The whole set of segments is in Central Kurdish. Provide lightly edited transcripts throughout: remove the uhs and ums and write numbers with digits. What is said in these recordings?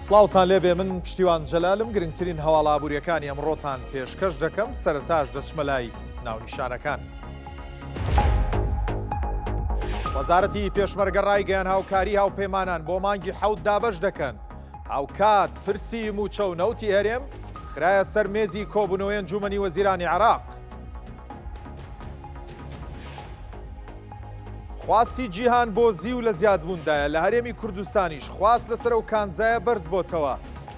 سڵاوتان لێبێ من پشتیوان جەلالم گرنگترین هەواڵە ئابووریەکانی ئەمڕۆتان پێشکەش دەکەم سەرەتاش دەچمە لای ناونیشانەکان. وەزارەتی پێشمەرگە ڕایگەیان هاوکاری هاوپەیمانان بۆ مانگی حەوت دابەش دەکەن. هاوکات پرسی مووچە و نەوتی هەرێم خرایە سەر مێزی کۆبوونەوەی ئەنجوومەنی وەزیرانی عێراق. خواستی جیهان بۆ زیو لە زیادبووندایە، لە هەرێمی کوردستانیش خواست لەسەر ئەو کانزایە بەرزبۆتەوە،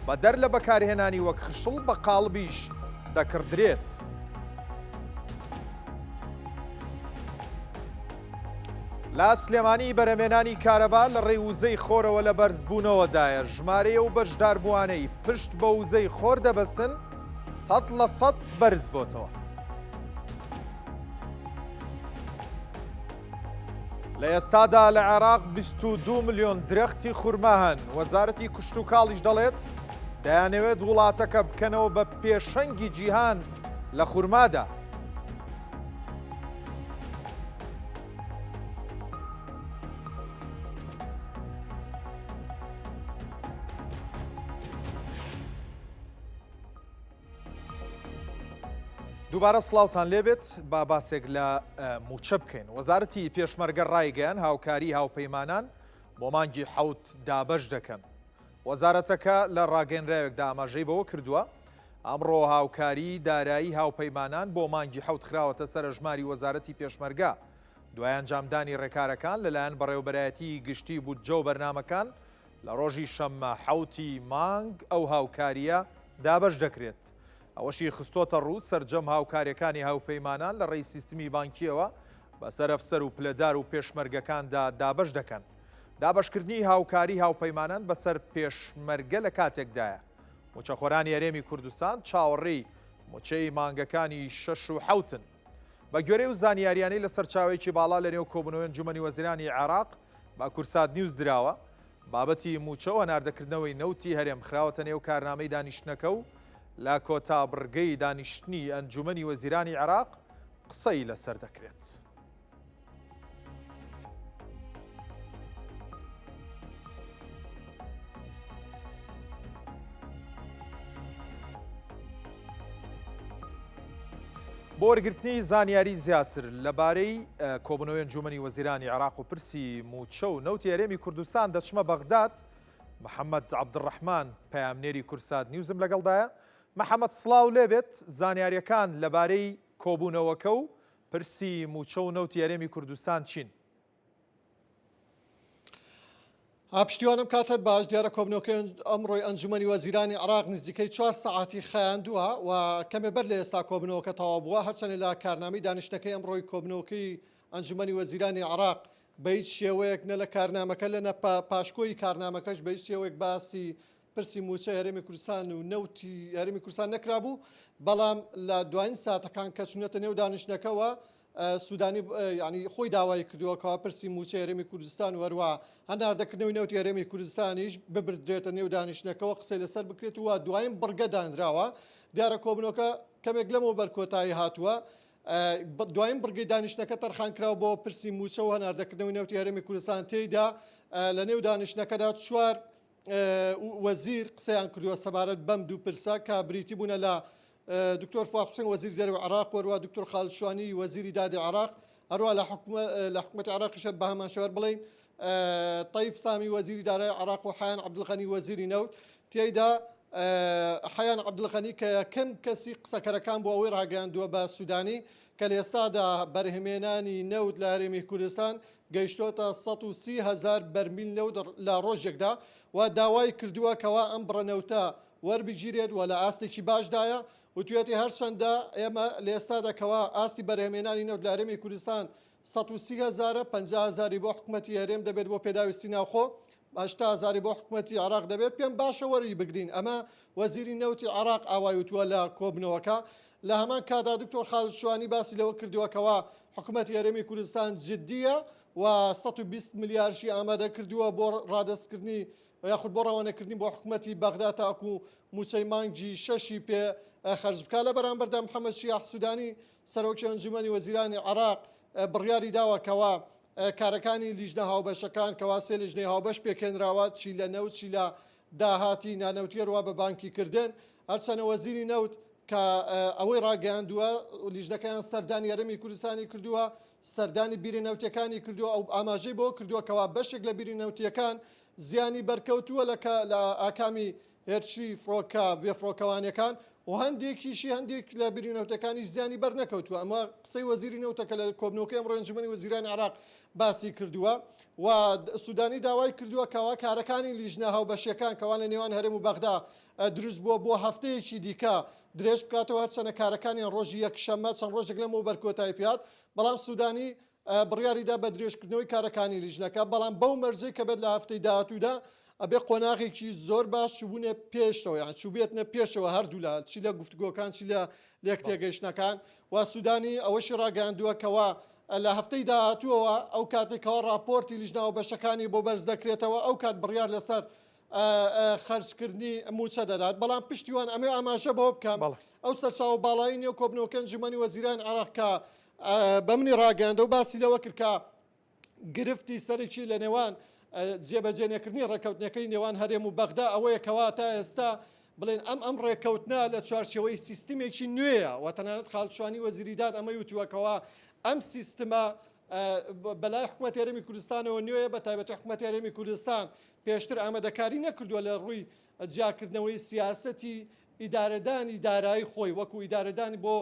بەدەر لە بەکارهێنانی وەک خشڵ بە قاڵبیش دەکڕدرێت. لە سلێمانی بەرهەمێنانی کارەبا لە ڕێی وزەی خۆرەوە لە بەرزبوونەوەدایە، ژمارەی ئەو بەشداربووانەی پشت بە وزەی خۆر دەبەستن 100% بەرزبۆتەوە. لە ئێستادا لە عێراق 22 ملیۆن درەختی خورما هەن، وەزارەتی کشتوکاڵیش دەڵێت، دەیانەوێت وڵاتەکە بکەنەوە بە پێشەنگی جیهان لە خورمادا. دووبارە سڵاوتان لێبێت با باسێک لە موچە بکەین وەزارەتی پێشمەرگە ڕایگەیان هاوکاری هاوپەیمانان بۆ مانگی حەوت دابەش دەکەن وەزارەتەکە لە ڕاگەیەنراوێکدا ئاماژەی بەوە کردووە، ئەمڕۆ هاوکاریی دارایی هاوپەیمانان بۆ مانگی حەوت خراوەتە سەر ئەژماری وەزارەتی پێشمەرگە، دوای ئەنجامدانی ڕێکارەکان لەلایەن بەڕێوەبەرایەتیی گشتیی بودجە و بەرنامەکان، لە ڕۆژی شەممە حەوتی مانگ ئەو هاوکارییە دابەش دەکرێت. ئەوەشی خستۆتەڕوو، سەرجەم هاوکارییەکانی هاوپەیمانان لە ڕێی سیستمی بانکییەوە بەسەر ئەفسەر و پلەدار و پێشمەرگەکاندا دابەش دەکەن. دابەشکردنی هاوکاری هاوپەیمانان بەسەر پێشمەرگە لە کاتێکدایە، مووچەخۆرانی هەرێمی کوردستان چاوەڕێی مووچەی مانگەکانی شەش و حەوتن. بەگوێرەی ئەو زانیارییانەی لە سەرچاوەیەکی باڵا لەنێو کۆبوونەوەی ئەنجوومەنی وەزیرانی عێراق بە کوردسات نیوز دراوە، بابەتی مووچە و هەناردەکردنەوەی نەوتی هەرێم خراوەتە نێو کارنامەی دانیشتنەکە و لە کۆتا بڕگەی دانیشتنی ئەنجوومەنی وەزیرانی عێراق قسەی لەسەر دەکرێت. بۆ وەرگرتنی زانیاری زیاتر لەبارەی کۆبوونەوەی ئەنجومەنی وەزیرانی عێراق و پرسی مووچە و نەوتی هەرێمی کوردستان دەچمە بەغداد محەممەد عەبدولڕەحمان پەیامنێری کورسات نیوزم لەگەڵدایە محەممەد سڵاو لێبێت زانیاریەکان لەبارەی کۆبوونەوەکە و پرسی مووچە و نەوتی هەرێمی کوردستان چین؟ پشتیوانم کاتت باش دیارە کۆبنەوەکەی ئەمڕۆی ئەنجومەنی وەزیرانی عراق نزیکەی چوار سەعاتی خایاندووە و کەمێ بەر لە ئێستا کۆبنەوەکە تەواو بووە هەرچەندە لە کارنامەی دانیشتنەکەی ئەمڕۆی کۆبنەوەکەی ئەنجومەنی وەزیرانی عراق بە هیچ شێوەیەک نە لە کارنامەکە لە نە پاشکۆی کارنامەکەش بە هیچ شێوەیەک باسی پرسی مووچەی هەرێمی کوردستان و نەوتی هەرێمی کوردستان نەکرابوو، بەڵام لە دوایین ساتەکان کە چوونەتە نێو دانیشتنەکەوە سوودانی ینی خۆی داوای کردووە کەوا پرسی مووچەی هەرێمی کوردستان و هەروە هەناردەکردنەوەی نەوتی هەرێمی کوردستانیش ببردرێتە نێو دانیشتنەکەوە قسەی لەسەر بکرێت و دوایین بڕگە دانراوە دیارە کۆبنەوەکە کەمێک لەمەوە بەر کۆتایی هاتووە دوایین بڕگەی دانیشتنەکە تەرخانکراو بۆ پرسی مووچە و هەناردەکردنەوەی نەوتی هەرێمی کوردستان تێیدا لە نێو دانیشتنەکەدا چوار وەزیر قسەیان کردووە سەبارەت بەم دوو پرسە کە بریتی بوونە لە دکتۆر فواد حوسێن وەزیری دەرەوەی عێراق و هەروەها دکتۆر خالد شوانی وەزیری دادی عێراق هەروەها لە حکومە لە حکومەتی عێراقیش بە هەمان شێوە بڵێین تەیف سامی وەزیری دارایی عێراق و حەیان عەبدولغەنی وەزیری نەوت تێیدا حەیان عەبدولغەنی کە یەکەم کەسی قسەکەرەکان بۆ ئەوەی ڕاگەیاندووە بە سودانی کە لە ئێستادا بەرهەمێنانی نەوت لە هەرێمی کوردستان گەیشتۆتە 130 هەزار بەرمیل نەوت لە ڕۆژێکدا و داوای کردووە کەوا ئەم بڕە نەوتە وەربگیرێت و لە ئاستێکی باشدایە. وتویەتی هەرچەندە ئێمە لە ئێستادا کەوا ئاستی بەرهەمهێنانی نەوت لە هەرێمی کوردستان 130 هەزارە، 50 هەزاری بۆ حکومەتی هەرێم دەبێت بۆ پێداویستی ناوخۆ، 80 هەزاری بۆ حکومەتی عێراق دەبێت، پێم باشە وەری بگرین. ئەمە وەزیری نەوتی عێراق ئاوای وتووە لە کۆبنەوەکە. لە هەمان کاتدا دکتۆر خالد شوانی باسی لەوە کردووە کەوا حکومەتی هەرێمی کوردستان جدییە و 120 ملیارشی ئامادە کردووە بۆ ڕادەستکردنی یاخود بۆ ڕەوانەکردنی بۆ حکومەتی بەغدا تاکو مووچەی مانگی شەشی پێ خەرج بکات. لە بەرامبەردا محەمەد شیاع سودانی سەرۆکی ئەنجومەنی وەزیرانی عێراق بڕیاری داوە کەوا کارەکانی لیژنە هاوبەشەکان کەوا سێ لیژنەی هاوبەش پێکهێنراوە چی لە نەوت چی لە. داهاتی نانەوتی هەروا بە بانکی کردن. هەرچەنە وەزیری نەوت کە ئەوەی ڕاگەیاندووە لیژنەکەیان سەردانی هەرێمی کوردستانی کردووە، سەردانی بیرە نەوتیەکانی کردووە، ئەو ئاماژەی بەوە کردووە کەوا بەشێک لە بیری نەوتیەکان زیانی بەرکەوتووە لە لە ئاکامی هێرشی فڕۆکە بێفڕۆکەوانەکان و هەندێکیشی هەندێک لە بیری نەوتەکانیش زیانی بەرنەکەوتووە. ئەمە قسەی وەزیری نەوتە کە لە کۆبنەوەکەی ئەمڕۆ ئەنجومەنی وەزیرانی عێراق باسی کردووە و سودانی داوای کردووە کەوا کارەکانی لیژنە هاوبەشیەکان کەوا لە نێوان هەرێم و بەغدا دروست بووە بۆ هەفتەیەکی دیکە درێژ بکاتەوە، هەرچەنە کارەکانیان ڕۆژی یەکشەممە چەند ڕۆژێک لەمەوبەر کۆتایی پێهات، بەڵام سودانی بڕیاریدا بە درێژکردنەوەی کارەکانی لیژنەکە، بەڵام بەو مەرجەی کە بێت لە هەفتەی داهاتوودا ئەبێ قۆناغێکی زۆر باش چووبوونە پێشەوە، یان چووبێتنە پێشەوە هەردوولا چی لە گفتوگۆکان چی لە لێکتێگەیشتنەکان. و سودانی ئەوەشی ڕاگەیاندووە کەوا لە هەفتەی داهاتووەوە ئەو کاتێک کەوا ڕاپۆرتی لیژنە هاوبەشەکانی بۆ بەرز دەکرێتەوە ئەو کات بڕیار لەسەر خەرجکردنی مووچە دەدات. بەڵام پشتیوان ئەمەوێ ئاماژە بەوە بکەم ئەو سەرچاوە باڵایی نێو کۆبنەوەکە ئەنجومەنی وەزیرانی عێراق کە بە منی ڕاگەیاندە و باسی لەوە کرد کە گرفتی سەرەکی لە نێوان جێبەجێ نەکردنی ڕێککەوتنەکەی نێوان هەرێم و بەغدا ئەوەیە کەوا تا ئێستا بڵێن ئەم ئەم ڕێککەوتنە لە چوارچێوەی سیستمێکی نوێیە و تەنانەت خالد شوانی وەزیری داد ئەمەی وتووە کەوا ئەم سیستمە بەلای حکوومەتی هەرێمی کوردستانەوە نوێیە، بە تایبەتی حکوومەتی هەرێمی کوردستان پێشتر ئامادەکاری نەکردووە لە ڕووی جیاکردنەوەی سیاسەتی ئیدارەدانی دارایی خۆی وەکو ئیدارەدانی بۆ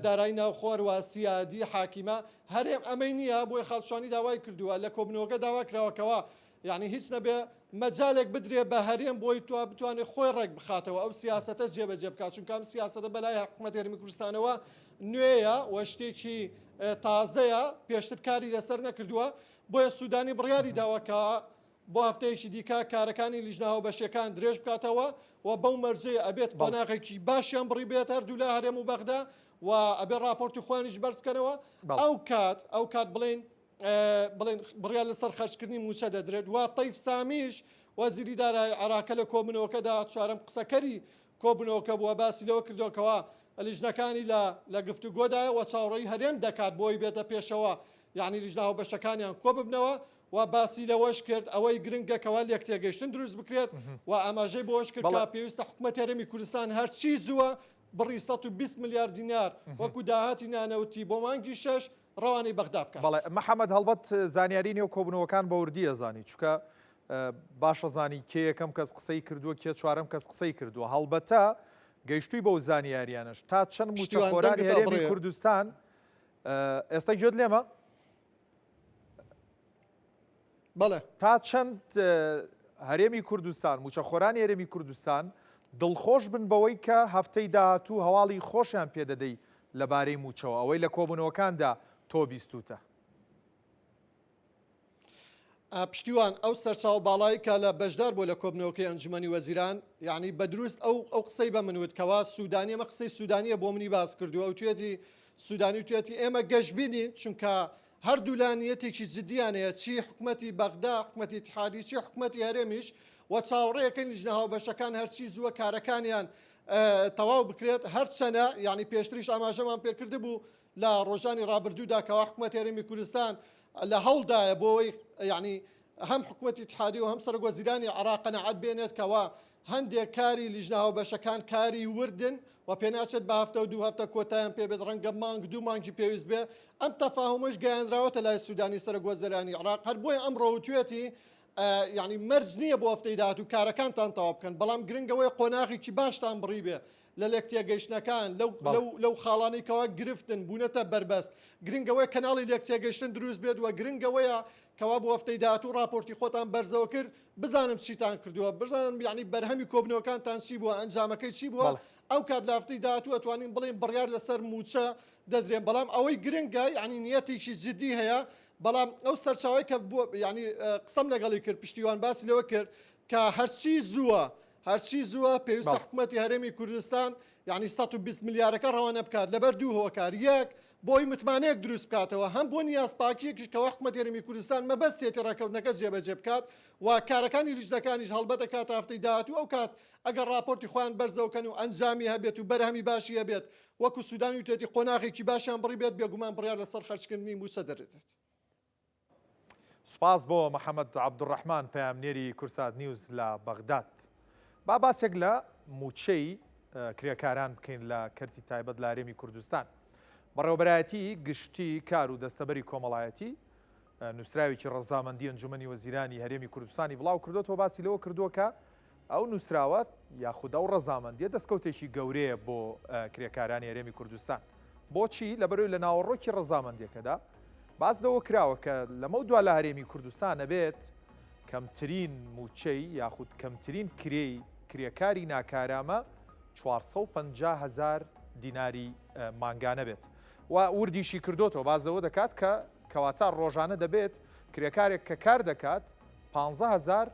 دارایی ناوخۆ هەروا سیادی حاکیمە هەرێم ئەمەی نییە، بۆیە خالد شوانی داوای کردووە لە کۆبوونەوەکە داوا کراوە کەوا یعنی هیچ نەبێ مەجالێک بدرێ بە هەرێم بۆی تو بتوانێت خۆی ڕێک بخاتەوە ئەو سیاسەتە جێبەجێ بکات، چونکە ئەم سیاسەتە بەلای حکوومەتی هەرێمی کوردستانەوە نوێیە و شتێکی تازەیە پێشتر کاری لەسەر نەکردووە، بۆیە سوودانی بڕیاری داوە کە بۆ هەفتەیەکی دیکە کارەکانی لیژنە هاوبەشیەکان درێژ بکاتەوە و بەو مەرجەی ئەبێت قۆناغێکی باشیان بڕی بێت هەردوولا هەرێم و بەغدا و ئەبێ ڕاپۆرتی خۆیانیش بەرز بکەنەوە ئەو کات ئەو کات بڵێن بڵێن بڕیار لەسەر خەرجکردنی مووچە دەدرێت و تەیف سامیش وەزیری دارایی عێراقە لە کۆبوونەوەکەدا چوارەم قسەکەری کۆبوونەوەکە بووە باسی لەوە کردووە کەوا لیژنەکانی لە لە گفتوگۆدایە و چاوەڕێی هەرێم دەکات بۆی بێتە پێشەوە یعنی لیژنە هاوبەشەکانیان کۆببنەوە و باسی لەوەش کرد ئەوەی گرنگە کەوا لێکتێگەیشتن دروست بکرێت و ئاماژەی بەوەش کرد کە پێویستە حکومەتی هەرێمی کوردستان هەرچی زووە بڕی 120 ملیار دینار وەکو داهاتی نانەوتی بۆ مانگی شەش ڕەوانەی بەغدا بکات. بەڵێ محەمەد هەڵبەت زانیاری نێو کۆبوونەوەکان بە وردی ئەزانی چونکە باشە زانی کێ یەکەم کەس قسەی کردووە کێ چوارەم کەس قسەی کردووە هەڵبەتە گەیشتووی بەو زانیاریانەش تا چەند مووچەخۆرانی هەرێمی کوردستان ئێستا گوێت لێمە؟ بەڵێ. تا چەند هەرێمی کوردستان، مووچەخۆرانی هەرێمی کوردستان دڵخۆش بن بەوەی کە هەفتەی داهاتوو هەواڵی خۆشیان پێدەدەی لەبارەی مووچەوە، ئەوەی لە کۆبوونەوەکاندا تۆ بیستووتە؟ پشتیوان، ئەو سەرچاوە باڵای کە لە بەشدار بووە لە کۆبنەوەکەی ئەنجومەنی وەزیران، یانی بە دروست ئەو ئەو قسەی بە من وت کەوا سوودانی، ئەمە قسەی سوودانییە بۆ منی باس کردووە، وتویەتی سوودانی وتویەتی ئێمە گەشبینین چونکە هەردوولا نیەتێکی جدیان هەیە چی حکومەتی بەغدا، حکومەتی ئیتحادی، چی حکومەتی هەرێمیش و چاوەڕێیەکەین لیژنە هاوبەشەکان هەرچی زووە کارەکانیان تەواو بکرێت، هەرچەنە یانی پێشتریش ئاماژەمان پێکردبوو لە ڕۆژانی ڕابردوودا کەوا حکومەتی هەرێمی کوردستان لە هەوڵدایە بۆ ئەوەی یانی هەم حکومەتی ئیتحادی و هەم سەرۆک وەزیرانی عێراق قەناعەت بێنێت کەوا هەندێک کاری لیژنە هاوبەشەکان کاری وردن و پێناچێت بە هەفتە و دوو هەفتە کۆتایان پێبێت، ڕەنگە مانگ دوو مانگی پێویست بێ. ئەم تەفاهومەش گەیاندراوەتە لای سودانی سەرۆک وەزیرانی عێراق، هەر بۆیە ئەمڕۆ وتویەتی یانی مەرج نییە بۆ هەفتەی داهاتوو کارەکانتان تەواو بکەن، بەڵام گرنگ ئەوەیە قۆناغێکی باشتان بڕیبێ لە لێکتێگەیشتنەکان، لەو لەو لەو خاڵانەی کەوا گرفتن بوونەتە بەربەست، گرنگ ئەوەیە کەناڵی لێکتێگەیشتن دروست بێت و گرنگ ئەوەیە کەوا بۆ هەفتەی داهاتوو ڕاپۆرتی خۆتان بەرزەوە کرد بزانم چیتان کردووە، بزانم یانی بەرهەمی کۆبوونەوەکانتان چی بووە، ئەنجامەکەی چی بووە، ئەو کات لە هەفتەی داهاتوو ئەتوانین بڵێین بڕیار لەسەر مووچە دەدرێن، بەڵام ئەوەی گرنگە یانی نیەتێکی جدی هەیە، بەڵام ئەو سەرچاوەی کە بووە یانی قسەم لەگەڵی کرد پشتیوان باسی لەوە کرد کە هەرچی زووە هەرچی زووە پێویستە حکومەتی هەرێمی کوردستان یانی 120 ملیارەکە ڕەوانە بکات لەبەر دوو هۆکار، یەک بۆی متمانەیەک دروست بکاتەوە هەم بۆ نیازپاکیەکیش کەوا حکومەتی هەرێمی کوردستان مەبەستێتی ڕێککەوتنەکە جێبەجێ بکات و کارەکانی لیژنەکانیش هەڵبەتە کات هەفتەی داهاتوو ئەو کات ئەگەر ڕاپۆرتی خۆیان بەرزەوکەن و ئەنجامی هەبێت و بەرهەمی باشی هەبێت وەکو سودانی وتێتی قۆناغێکی باشیان بڕی بێت بێگومان بڕیار لەسەر خەرجکردنی مووچە دەدرێت. سوپاس بۆ محەمەد عەبدولڕەحمان پەیامنێری کوردسات نیوز لە بەغداد. با باسێک لە مووچەی کرێکاران بکەین لە کەرتی تایبەت لە هەرێمی کوردستان. بەڕێوەبەرایەتی گشتی کار و دەستەبەری کۆمەڵایەتی نووسراوێکی ڕەزامەندی ئەنجومەنی وەزیرانی هەرێمی کوردستانی بڵاو کردوەوە باسی لەوە کردووە کە ئەو نووسراوە یاخود ئەو ڕەزامەندیە دەستکەوتێکی گەورەیە بۆ کرێکارانی هەرێمی کوردستان. بۆچی؟ لەبەرەوەی لە ناوەڕۆکی ڕەزامەندیەکەدا باس لەوە کراوە کە لەمەو دوا لە هەرێمی کوردستان ئەبێت کەمترین مووچەی یاخود کەمترین کرێی کرێکاری ناکارامە 450 هەزار دیناری مانگانە بێت و وردیشی کردوتەوە باس لەوە دەکات کە کەواتە ڕۆژانە دەبێت کرێکارێک کە کار دەکات 15 هەزار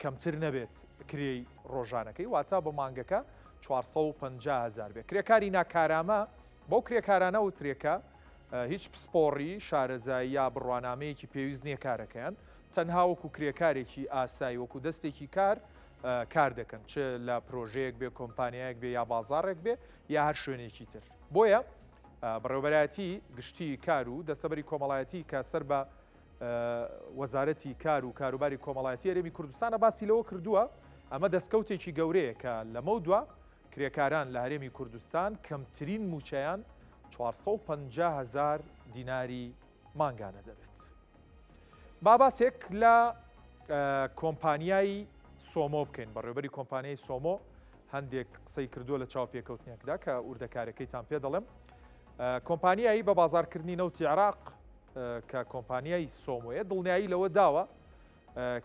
کەمتر نەبێت کرێی ڕۆژانەکەی واتا بە مانگەکە 450 هەزار بێت. کرێکاری ناکارامە بەو کرێکارانە وترێکە هیچ پسپۆڕی شارەزایی یا بڕوانامەیەکی پێویست نییە کارەکەیان تەنها وەکو کرێکارێکی ئاسایی وەکو دەستێکی کار کار دەکەن چ لە پرۆژەیەک بێ کۆمپانیایەک بێ یا بازاڕێک بێ یا هەر شوێنێکی تر بۆیە بەڕێوەبەرایەتی گشتی کار و دەستەبەری کۆمەڵایەتی کە سەر بە وەزارەتی کار و کاروباری کۆمەڵایەتی هەرێمی کوردستانە باسی لەوە کردووە ئەمە دەستکەوتێکی گەورەیە کە لەمەو دوا کرێکاران لە هەرێمی کوردستان کەمترین مووچەیان 450 هەزار دیناری مانگانە دەبێت. با باسێک لە کۆمپانیای سۆمۆ بکەین بەڕێوبەری کۆمپانیای سۆمۆ هەندێک قسەی کردووە لە چاوپێکەوتنێکدا کە وردەکارەکەیتان پێ دەڵێم کۆمپانیایی بە بازارکردنی نەوتی عراق کە کۆمپانیای سۆمۆیە دڵنیایی لەوە داوە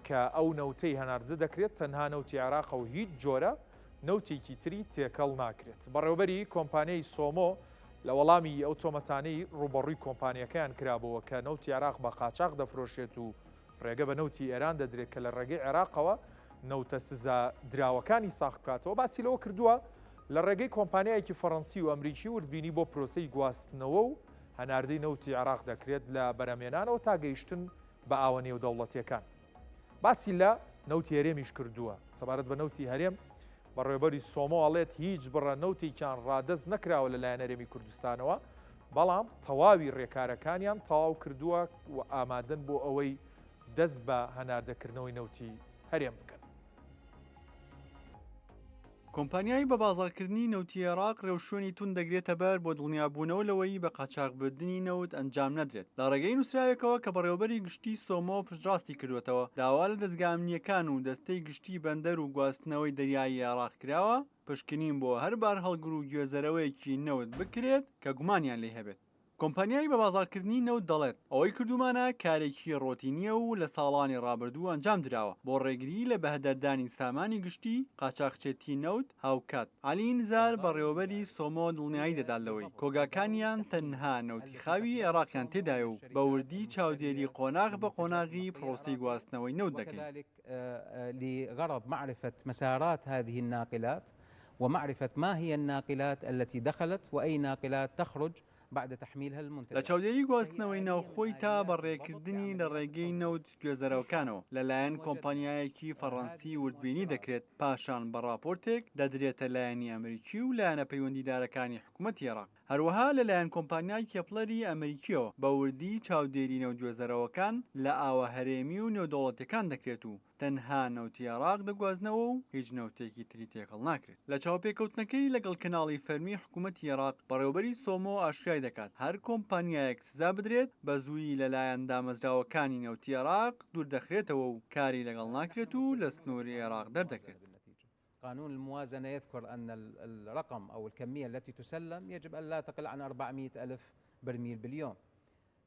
کە ئەو نەوتەی هەناردە دەکرێت تەنها نەوتی عێراقە و هیچ جۆرە نەوتێکی تری تێکەڵ ناکرێت. بەڕێوەبەری کۆمپانیای سۆمۆ لە وەڵامی ئەو تۆمەتانەی ڕووبەڕووی کۆمپانیاکەیان کرابۆوە کە نەوتی عێراق بە قاچاخ دەفرۆشێت و ڕێگە بە نەوتی ئێران دەدرێت کە لە ڕێگەی عێراقەوە نەوتە سزا دراوەکانی ساغ بکاتەوە باسی لەوە کردووە لە ڕێگەی کۆمپانیایەکی فەڕەنسی و ئەمریکی وردبینی بۆ پرۆسەی گواستنەوە و هەناردەی نەوتی عێراق دەکرێت لە بەرهەمهێنانەوە تا گەیشتن بە ئاوە نێودەوڵەتییەکان. باسی لە نەوتی هەرێمیش کردووە. سەبارەت بە نەوتی هەرێم، بەڕێوەبەری سۆمۆ ئەڵێت هیچ بڕە نەوتێکیان ڕادەست نەکراوە لەلایەن هەرێمی کوردستانەوە، بەڵام تەواوی ڕێکارەکانیان تەواو کردووە و ئامادەن بۆ ئەوەی دەست بە هەناردەکردنەوەی نەوتی هەرێم بکەن. کۆمپانیای بەبازاڕکردنی نەوتی عێراق رێوشوێنی توند دەگرێتەبەر بۆ دڵنیابوونەوە لەوەی بە قاچاخبردنی نەوت ئەنجام نەدرێت. لە ڕێگەی نووسراوێکەوە کە بەڕێوەبەری گشتیی سۆمۆ پشتڕاستی کردووەتەوە، داوا لە دەزگا ئەمنییەکان و دەستەی گشتیی بەندەر و گواستنەوەی دەریایی عێراق کراوە، پشکنین بۆ هەر بارهەڵگر و گوێزەرەوەیەکی نەوت بکرێت کە گومانیان لێی هەبێت. کۆمپانیای بەبازاڕکردنی نەوت دەڵێت، ئەوەی کردوومانە کارێکی ڕۆتینییە و لە ساڵانی ڕابردوو ئەنجام دراوە بۆ ڕێگریی لە بەهەدەردانی سامانی گشتی، قاچاخچێتی نەوت، هاوکات عەلی نزار بەڕێوەبەری سۆمۆ دڵنیایی دەدات لەوەی کۆگاکانیان تەنها نەوتی خاوی عێراقیان تێدایە و بە وردی چاودێری قۆناغ بە قۆناغی پڕۆسەی گواستنەوەی نەوت دەکەین. لغرض معرفة مسارات هذه الناقلات ومعرفة ما هي الناقلات التي دخلت وأي ناقلات تخرج بعد تحميلها لە المنتجات. چاودێری گواستنەوەی ناوخۆی تا بەڕێکردنی لە ڕێگەی نەوت گوێزەرەوەکانەوە لەلایەن کۆمپانیایەکی فەڕەنسی وردبینی دەکرێت، پاشان بە ڕاپۆرتێک دەدرێتە لایەنی ئەمریکی و لایەنە پەیوەندیدارەکانی حکومەتی عێراق. هەروەها لەلایەن کۆمپانیای کێپلەری ئەمریکییەوە بە وردی چاودێری نەوتگوێزەرەوەکان لە ئاوە هەرێمی و نێودەوڵەتییەکان دەکرێت و تەنها نەوتی عێراق دەگوازنەوە و هیچ نەوتێکی تری تێکەڵ ناکرێت. لە چاوپێکەوتنەکەی لەگەڵ کەناڵی فەرمی حکومەتی عێراق، بەڕێوەبەری سۆمۆ ئاشکرای دەکات، هەر کۆمپانیایەک سزا بدرێت، بە زوویی لەلایەن دامەزراوەکانی نەوتی عێراق دووردەخرێتەوە و کاری لەگەڵ ناکرێت و لە سنووری عێراق دەردەکرێت. قانون الموازنة يذكر أن الرقم أو الكمية التي تسلم يجب أن لا تقل عن 400 ألف برميل باليوم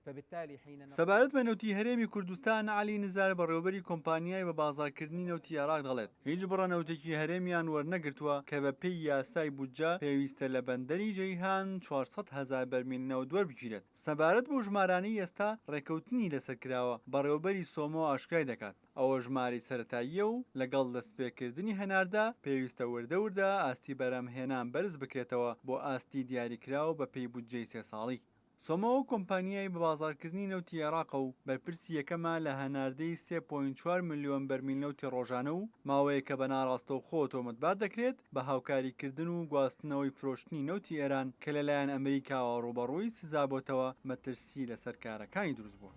فبالتالي حين سەبارەت بە نەوتی هەرێمی کوردستان، عەلی نزار بەڕێوەبەری کۆمپانیای بە بازاڕکردنی نەوتی عێراق دەڵێت، هیچ بڕە نەوتێکی هەرێمیان وەرنەگرتووە کە بەپێی یاسای بودجە پێویستە لە بەندەری جەیهان 400 هەزار بەرمیل نەوت وەربگیرێت. سەبارەت بەو ژمارانەی ئێستا ڕێککەوتنی لەسەر کراوە، بەڕێوەبەری سۆمۆ ئاشکرای دەکات، ئەوە ژمارەی سەرەتاییە و لەگەڵ دەستپێکردنی هەناردە، پێویستە وردە وردە ئاستی بەرهەمهێنان بەرز بکرێتەوە بۆ ئاستی دیاریکراو بەپێی بودجەی سێ ساڵی. سۆمۆ کۆمپانیای بەبازاڕکردنی نەوتی عێراقە و بەرپرسی یەکەمە لە هەناردەی 3.4 ملیۆن بەرمیل نەوتی ڕۆژانە و ماوەیەکە بە ناڕاستەوخۆ تۆمەتبار دەکرێت بە هاوکاریکردن و گواستنەوەی فرۆشتنی نەوتی ئێران کە لەلایەن ئەمریکاوە ڕووبەڕووی سزا بۆتەوە مەترسی لەسەر کارەکانی دروستبووە.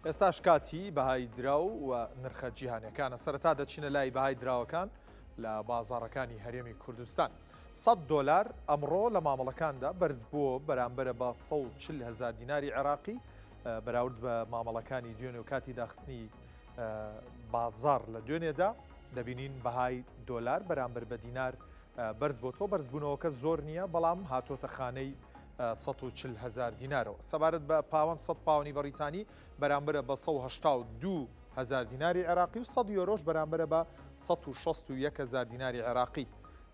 ئێستاش کاتی بەهای دراو و نرخە جیهانیەکانە. سەرەتا دەچینە لای بەهای دراوەکان لە بازاڕەکانی هەرێمی کوردستان. 100 دۆلار ئەمڕۆ لە مامەڵەکاندا بەرزبووە بەرامبەرە بە 140 هەزار دیناری عێراقی بەراورد بە مامەڵەکانی دوێنێ و کاتی داخستنی بازاڕ لە دوێنێدا دەبینین بەهای دۆلار بەرامبەر بە دینار بەرز بۆتەوە بەرزبوونەوەکە زۆر نییە بەڵام هاتۆتە خانەی 140 هەزار دینارەوە. سەبارەت بە پاوەند 100 پاوەنی بەڕیتانی بەرامبەرە بە 182 هەزار دیناری عێراقی و 100 یۆرۆش بەرامبەرە بە 161 هەزار دیناری عێراقی.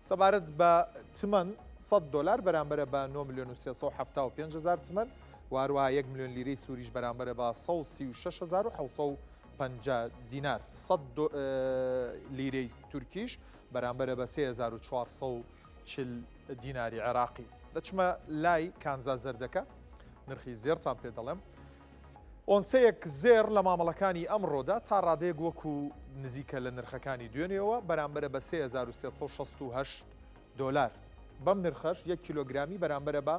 سەبارەت بە تمەن 100 دۆلار بەرامبەرە بە 9 ملیۆن و 375 هەزار تمەن و هەروەها 1 ملیۆن لیرەی سووریش بەرامبەرە بە 136 هەزار و 750 دینار. 100 لیرەی تورکیش بەرامبەرە بە 3440 دیناری عێراقی. دەچمە لای کانزا زەردەکە نرخی زێڕتان پێ دەڵێم. ئۆنسەیەک زێڕ لە مامەڵەکانی ئەمڕۆدا تا ڕادەیەک وەکو نزیکە لە نرخەکانی دوێنێەوە بەرامبەرە بە 3368 دۆلار. بەم نرخەش یەک کیلۆگرامی بەرامبەرە بە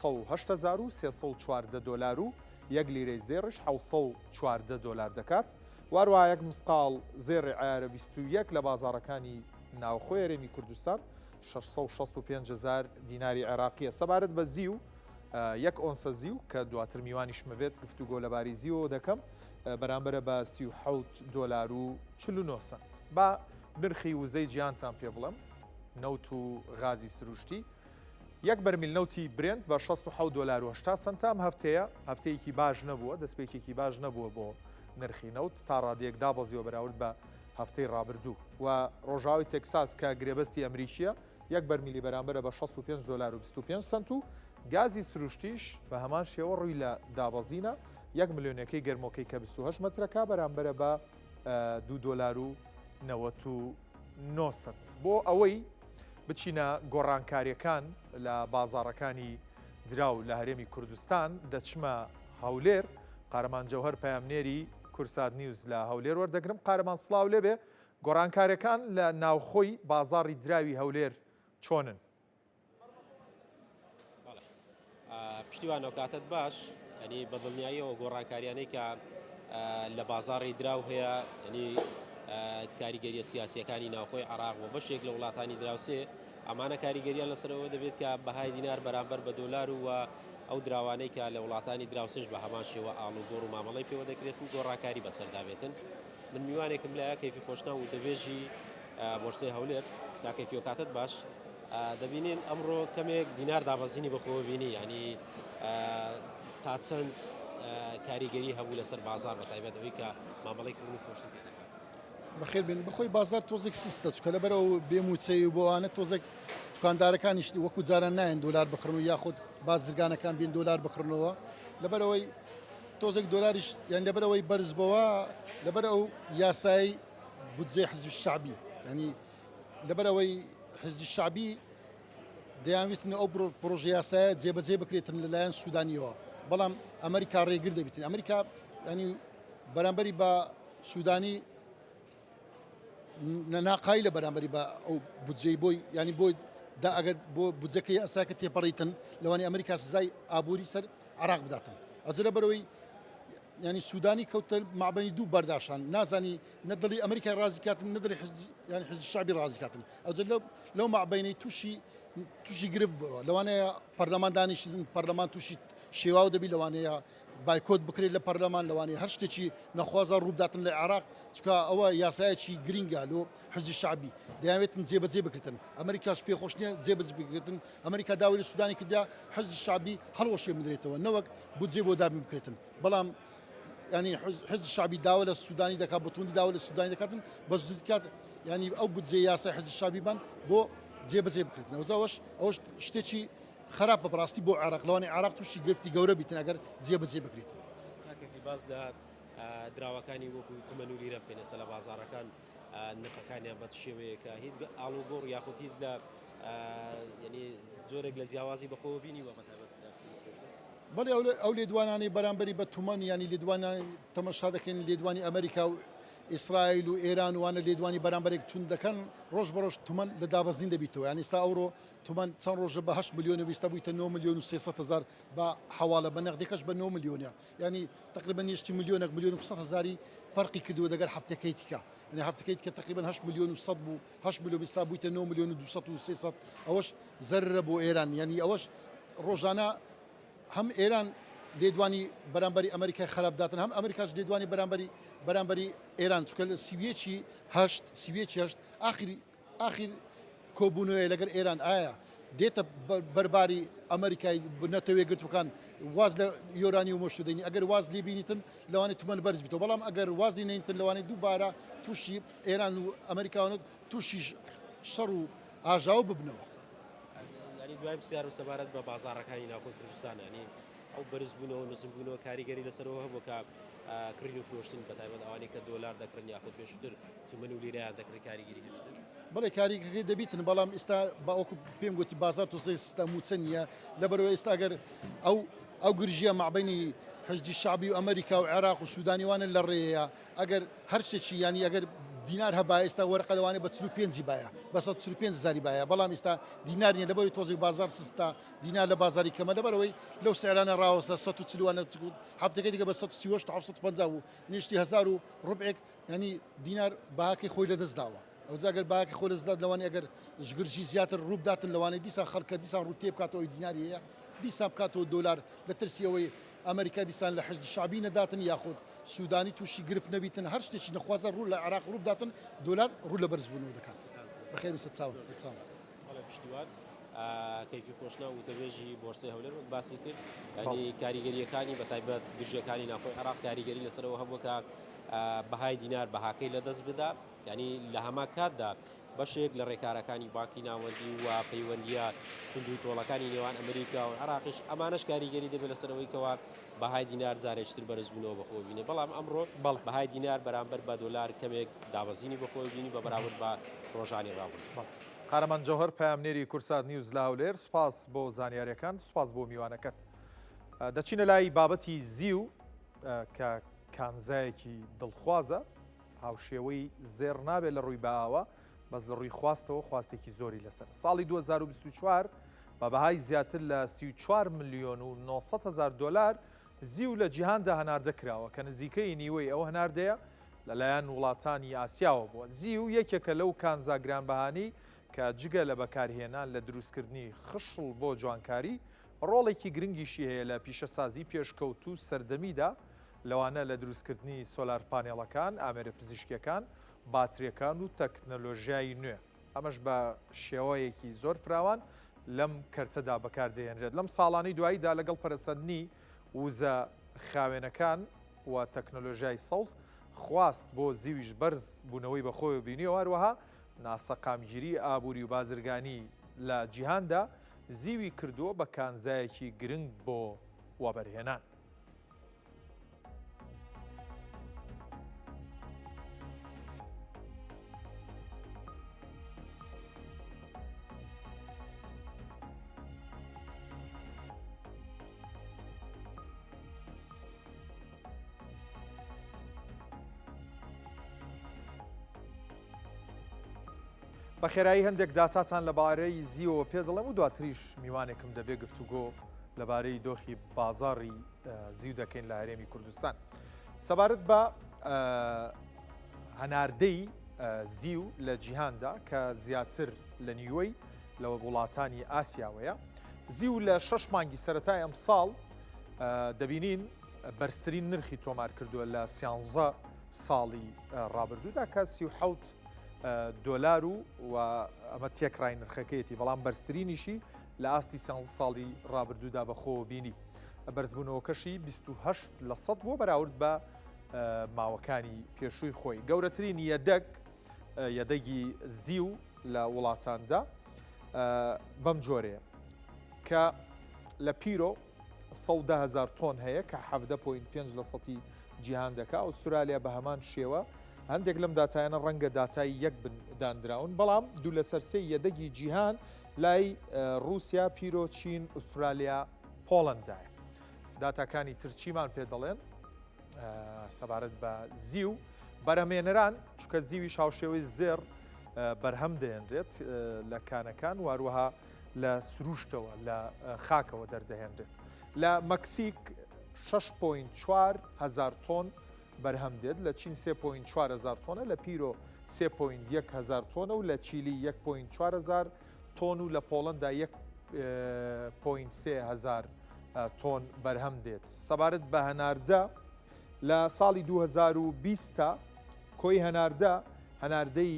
108314 دۆلار و یەک لیرەی زێڕیش 714 دۆلار دەکات. واروها یەک مسقاڵ زێڕی عەیارە 21 لە بازاڕەکانی ناوخۆی هەرێمی کوردستان 665 هەزار دیناری عێراقیە. سەبارەت بە زیو، یەک ئۆنسە زیو کە دواتر میوانیشمە بێت گفتوگۆ لەبارەی زیوەوە دەکەم بەرامبەرە بە 37 دۆلار و 49 سنت. با نرخی وزەی جیهانتان پێ بڵێم، نەوت و غازی سروشتی. یەک بەرمیل نەوتی برێنت بە 67 دۆلار و 80 سنتە. ئەم هەفتەیە هەفتەیەکی باش نەبووە، دەستپێکێکی باش نەبووە بۆ نرخی نەوت، تا ڕادەیەک دابەزیوە بەراورد بە هەفتەی ڕابردوو. و ڕۆژاوای تێکساس کە گرێبەستی ئەمریکییە یەک بەرمیلی بەرامبەرە بە 65 دۆلار و 25 سنت و گازی سروشتیش بە هەمان شێوە ڕووی لە دابەزینە، یەک ملیۆنەکەی گەرمۆکەی کە 28 مەترەکە بەرامبەرە بە 2 دۆلار و 99 سنت. بۆ ئەوەی بچینە گۆڕانکاریەکان لە بازاڕەکانی دراو لە هەرێمی کوردستان دەچمە هەولێر، قارەمان جەوهەر پەیامنێری کورسات نیوز لە هەولێر وەردەگرم. قارەمان سڵاو لێبێ، گۆڕانکاریەکان لە ناوخۆی بازاڕی دراوی هەولێر چۆنن؟ پشتیوان ئەوکاتەت باش. ئەنی بە دڵنیاییەوە گۆڕانکاریانەی کە لە بازاڕی دراو هەیە، ئەنی کاریگەریە سیاسیەکانی ناوخۆی عراق و بەشێک لە وڵاتانی دراوسێ، ئەمانە کاریگەریان لەسەرەوە دەبێت کە بەهای دینار بەرامبەر بە دۆلار و ئەو دراوانەی کە لە وڵاتانی دراوسێش بە هەمان شێوە ئاڵوگۆڕ و مامەڵەی پێوە دەکرێت و گۆڕانکاری بەسەردا بێتن. من میوانێکم لایە کەیفی خۆشناو و دەبێژی بۆرسەی هەولێر. کاکەیفی ئەوکاتەت باش. دەبینین ئەمڕۆ کەمێک دینار دابەزینی بەخۆوە بینی، ینی تا چەند کاریگەری هەبوو لەسەر بازار بە تایبەت ئەوەی کە مامەڵەی کڕین و فرۆشتن پێ دەکات؟ بەخێر بێن. بەخۆی بازار تۆزێک سستە، چونکە لەبەرەوە بێ مووچەی و بۆوانە تۆزێک دوکاندارەکانیش وەکو جاران نایەن دۆلار بکڕن و یاخود بازرگانەکان بێن دۆلار بکڕنەوە، لەبەرەوەی تۆزێک دۆلاریش یان لەبەرەوەی بەرز بەوە لەبەر ئەو یاسای بودجەی حزب شعبی، ینی لەبەرەوەی حزب شعبی دەیانویستن ئەو پرۆژە یاسایە جێبەجێ بکرێتن لەلایەن سوودانیەوە، بەڵام ئەمریکا ڕێگر دەبیتن. ئەمریکا ینی بەرامبەری بە سوودانی ناقای لە بەرامبەری بە ئەو بودجەی بۆی، ینی بۆی دا ئەگەر بۆ بودجەکەی یاساکە تێپەڕیتن لەوانی ئەمریکا سزای ئابووری سەر عراق بداتن. ئەجە لەبەرەوەی ینی سوودانی کەوتە مابەنی دوو بەرداشان، نازانی نە دڵی ئەمریکای ڕازی کاتن نە دڵی ینی حزب شعبی ڕازی کاتن. ئەوجە لەو مابەینەی تووشی گرفت بووە. لەوانەیە پەرلەمان دانیشتن، پەرلەمان تووشی شێواو دەبی، لەوانەیە بایکۆت بکرێت لە پەرلەمان، لەوانەیە هەر شتێکی نەخوازە ڕووبداتن لە عێراق، چونکە ئەوە یاسایەکی گرینگە لۆ حزب شعبی دەیانوێتن جێبەجێ بکرێتن. ئەمریکاش پێخۆش نییە جێبەجێ بکرێتن. ئەمریکا داوای لە سودانی کردیا حزب شعبی هەڵوەشێ بدرێتەوە نەوەک بودجێ بۆ دابین بکرێتن، بەڵام ینی حزب شعبی داوا لە سودانی دەکات، بە توندی داوا لە سودانی دەکاتن بە زووتر کات ینی ئەو بودجێ یاسای حزب شعبیمان بۆ جێبەجێ بکرێتن. ئەوەش ئەوەش شتێکی خراپە بەڕاستی بۆ عێراق، لەوانەیە عێراق تووشی گرفتی گەورە بیتن ئەگەر جێبەجێ بکرێت. کاکەفی باس لە دراوەکانی وەکو تمەن و لیرە بکەین، ئێستا لە بازاڕەکان نرخەکانیان بە چ شێوەیەکە؟ هیچ ئاڵوگۆڕ یاخود هیچ لە یعنی جۆرێک لە جیاوازی بەخۆوە بینیوە بە تایبەت؟ بەڵێ، ئەو لێدوانانەی بەرامبەری بە تومەن، ینی لێدوانە تەمەشا دەکەین لێدوانی ئەمریکا و ئیسرائیل و ئێران وانە لێدوانی بەرامبەرێک توند دەکەن ڕۆژ بە ڕۆژ تمەن لە دابەزین دەبیتەوە یان ئێستا ئەوڕۆ تمەن چەند ڕۆژە بە 8 ملیۆن و بیستە بوویتە 9 ملیۆن و 300 هزار بە حواڵە بە نەقدەکەش بە 9 ملیۆنە ینی تقریبا نیشتی ملیۆنێک ملیۆن و 300 هزاری فەرقی کردووە دەگەر هەفتەکەی تکە یعنی هەفتەکەی تکە تقریبا 8 ملیۆن و 100 بوو 8 ملیۆن ئێستا بوویتە 9 ملیۆن و 200 و 300 ئەوەش زەررە بۆ ئێران یعنی ئەوەش ڕۆژانە هەم ئێران لێدوانی بەرامبەری ئەمریکای خراپ داتن هەم ئەمریکاش لێدوانی بەرامبەری بەرامبەری ئێران چکە لە سیویەکی هەشت سیویەکی هەشت ئاخری ئاخیر کۆبوونەوەی لەگەر ئێران ئایا دێتە بەرباری ئەمریکای نەتەوە یەکگرتووەکان واز لە یۆرانی و مۆشت دەینی ئەگەر واز لێبینیتن لەوانەیە تمەن بەرز بیتەوە بەڵام ئەگەر وازی نەینتن لەوانەیە دووبارە تووشی ئێران و ئەمریکاوانت تووشی شەڕ و ئاژاوە ببنەوە. ینی دوای پرسیار و سەبارەت بە بازاڕەکانی ناوخۆی کوردستان ینی ئەو بەرزبوونەوە نزمبوونەوە کاریگەری لەسەرەوە هەبوو کە کڕین و فرۆشتن بە تایبەت ئەوانەی کە دۆلار دەکڕن یاخود پێشتر تمەن و لیرەیان دەکڕی کاریگەری هەبێت؟ بەڵێ کاریگەری دەبیتن بەڵام ئێستا باوەکو پێم گوتی بازار تۆزێ ستا موچە نییە لەبەرەوە ئێستا گەر ئەو ئەو گرژیە مابینی حەشدی شەعبی و ئەمریکا و عێراق و سودانیوانە لە ڕێیە ئەگەر هەر شتێکی یانی ئەگەر دینار هەبایە ئێستا وەرقە لەوانەیە بە 45 بایە بە 145 هزاری بایە بەڵام ئێستا دینار نییە لەبەری تۆزێک بازار سستە دینار لە بازاری کەمە لەبەرەوەی لەو سعرانە ڕاوەستە 140 وانە هەفتەکەی دیکە بە 138 تا 750 بوو نیشتی هەزار و ڕبعێک ینی دینار بەهاکەی خۆی لەدەست داوە ئەوجا گەر بەهاکەی خۆی لەدەست دات لەوانەیە ئەگەر گرژی زیاتر ڕووبداتن لەوانەیە دیسان خەڵکە دیسان ڕوو تێ بکاتەوە ئەوی دیناری هەیە دیسان بکاتەوە دۆلار لە ترسی ئەوەی ئەمریکا دیسان لە حەشدی شەعبی نەداتن یاخود سودانی تووشی گرفت نەبیتن هەر شتێکی نەخوازە ڕوو لە عێراق ڕوو بداتن دۆلار ڕوو لە بەرزبوونەوە دەکات بەخێر بێی سەرچاوم سەرچاوم. بەڵێ پشتیوان کەیفی خۆشناو وتەبێژی بۆرسەی هەولێر وەک باسی کرد ینی کاریگەریەکانی بە تایبەت گرژیەکانی ناخۆی عێراق کاریگەری لەسەرەوە هەبووە کە بەهای دینار بەهاکەی لەدەست بدا ینی لە هەما کاتدا بەشێک لە ڕێکارەکانی بانکی ناوەندی و پەیوەندییە توند و تۆڵەکانی نێوان ئەمریکا و عێراقیش، ئەمانەش کاریگەری دەبێت لەسەر ئەوەی کەوا بەهای دینار جارێکی تر بەرزبوونەوە بەخۆوە بینێت، بەڵام ئەمڕۆ بەهای دینار بەرامبەر بە دۆلار کەمێک دابەزینی بەخۆوە بینی بە بەراورد بە ڕۆژانی ڕابردوو. قارەمان جەوهەر پەیامنێری کوردسات نیوز لە هەولێر سوپاس بۆ زانیاریەکان سوپاس بۆ میوانەکەت. دەچینە لای بابەتی زیو کە کانزایەکی دڵخوازە هاوشێوەی زێڕ نابێت لە ڕووی بەهاوە، بەس لە ڕووی خواستەوە خواستێکی زۆری لەسەرە. ساڵی 2024 بە بەهای زیاتر لە 34 ملیۆن و 900 هەزار دۆلار زیو لە جیهاندا هەناردە کراوە کە نزیکەی نیوەی ئەو هەناردەیە لەلایەن وڵاتانی ئاسیاوە بووە. زیو یەکێکە لەو کانزا گرانبەهانەی کە جگە لە بەکارهێنان لە دروستکردنی خشڵ بۆ جوانکاری، ڕۆڵێکی گرنگیشی هەیە لە پیشەسازی پێشکەوتوو سەردەمیدا، لەوانە لە دروستکردنی سۆلار پانێڵەکان، ئامێرە پزیشکییەکان، باترییەکان و تەکنەلۆژیای نوێ. ئەمەش بە شێوەیەکی زۆر فراوان لەم کەرتەدا بەکاردەهێنرێت. لەم ساڵانەی دواییدا لەگەڵ پەرەسەندنی وزە خاوێنەکان و تەکنەلۆژیای سەوز، خواست بۆ زیویش بەرز بوونەوەی بەخۆیەوە بینیوە، هەروەها ناسەقامگیری ئابووری و بازرگانی لە جیهاندا زیوی کردووە بە کانزایەکی گرنگ بۆ وەبەرهێنان. بە خێرایی هەندێک داتاتان لەبارەی زیوەوە پێ دەڵێم و دواتریش میوانێکم دەبێ گفتوگۆ لەبارەی دۆخی بازاڕی زیو دەکەین لە هەرێمی کوردستان. سەبارەت بە هەناردەی زیو لە جیهاندا کە زیاتر لە نیوەی لە وڵاتانی ئاسیاوەیە زیو لە شەش مانگی سەتای ئەم ساڵ دەبینین بەرزترین نرخی تۆمار کردووە لە سیانزە ساڵی ڕابردوودا کە 37 دۆلار و و ئەمە تێکڕای نرخەکەیەتی بەڵام بەرزترینیشی لە ئاستی سیانزە ساڵی ڕابردوودا بەخۆوە بینی. بەرزبوونەوەکەشی 28 لە سەد بووە بەراورد بە ماوەکانی پێشووی خۆی. گەورەترین یەدەگ یەدەگی زیو لە وڵاتاندا بەم جۆرەیە کە لە پیرۆ 110 هزار تۆن هەیە کە 17.5 لە سەتی جیهان دەکا ئوسترالیا بە هەمان شێوە هەندێک لەم داتایانە ڕەنگە داتای یەک بن دانراون بەڵام دوو لەسەر سێ یەدەگی جیهان لای ڕووسیا، پیرۆ، چین، ئوسترالیا، پۆڵەندایە. داتاکانی تر چیمان پێ دەڵێن سەبارەت بە زیو؟ بەرهەمێنەران چونکە زیویش هاوشێوەی زێڕ بەرهەم دەهێنرێت لە کانەکان واروەها لە سروشتەوە لە خاکەوە دەردەهێنرێت. لە مەکسیک 6.4 هەزار تۆن بەرهەم دێت، لە چین 3.4 هەزار تۆنە، لە پیرۆ 3.1 هەزار تۆنە و لە چیلی 1.4 هەزار تۆن و لە پۆڵەندا 1.3 هەزار تۆن بەرهەم دێت. سەبارەت بە هەناردە لە ساڵی 2020 تا کۆی هەناردە هەناردەی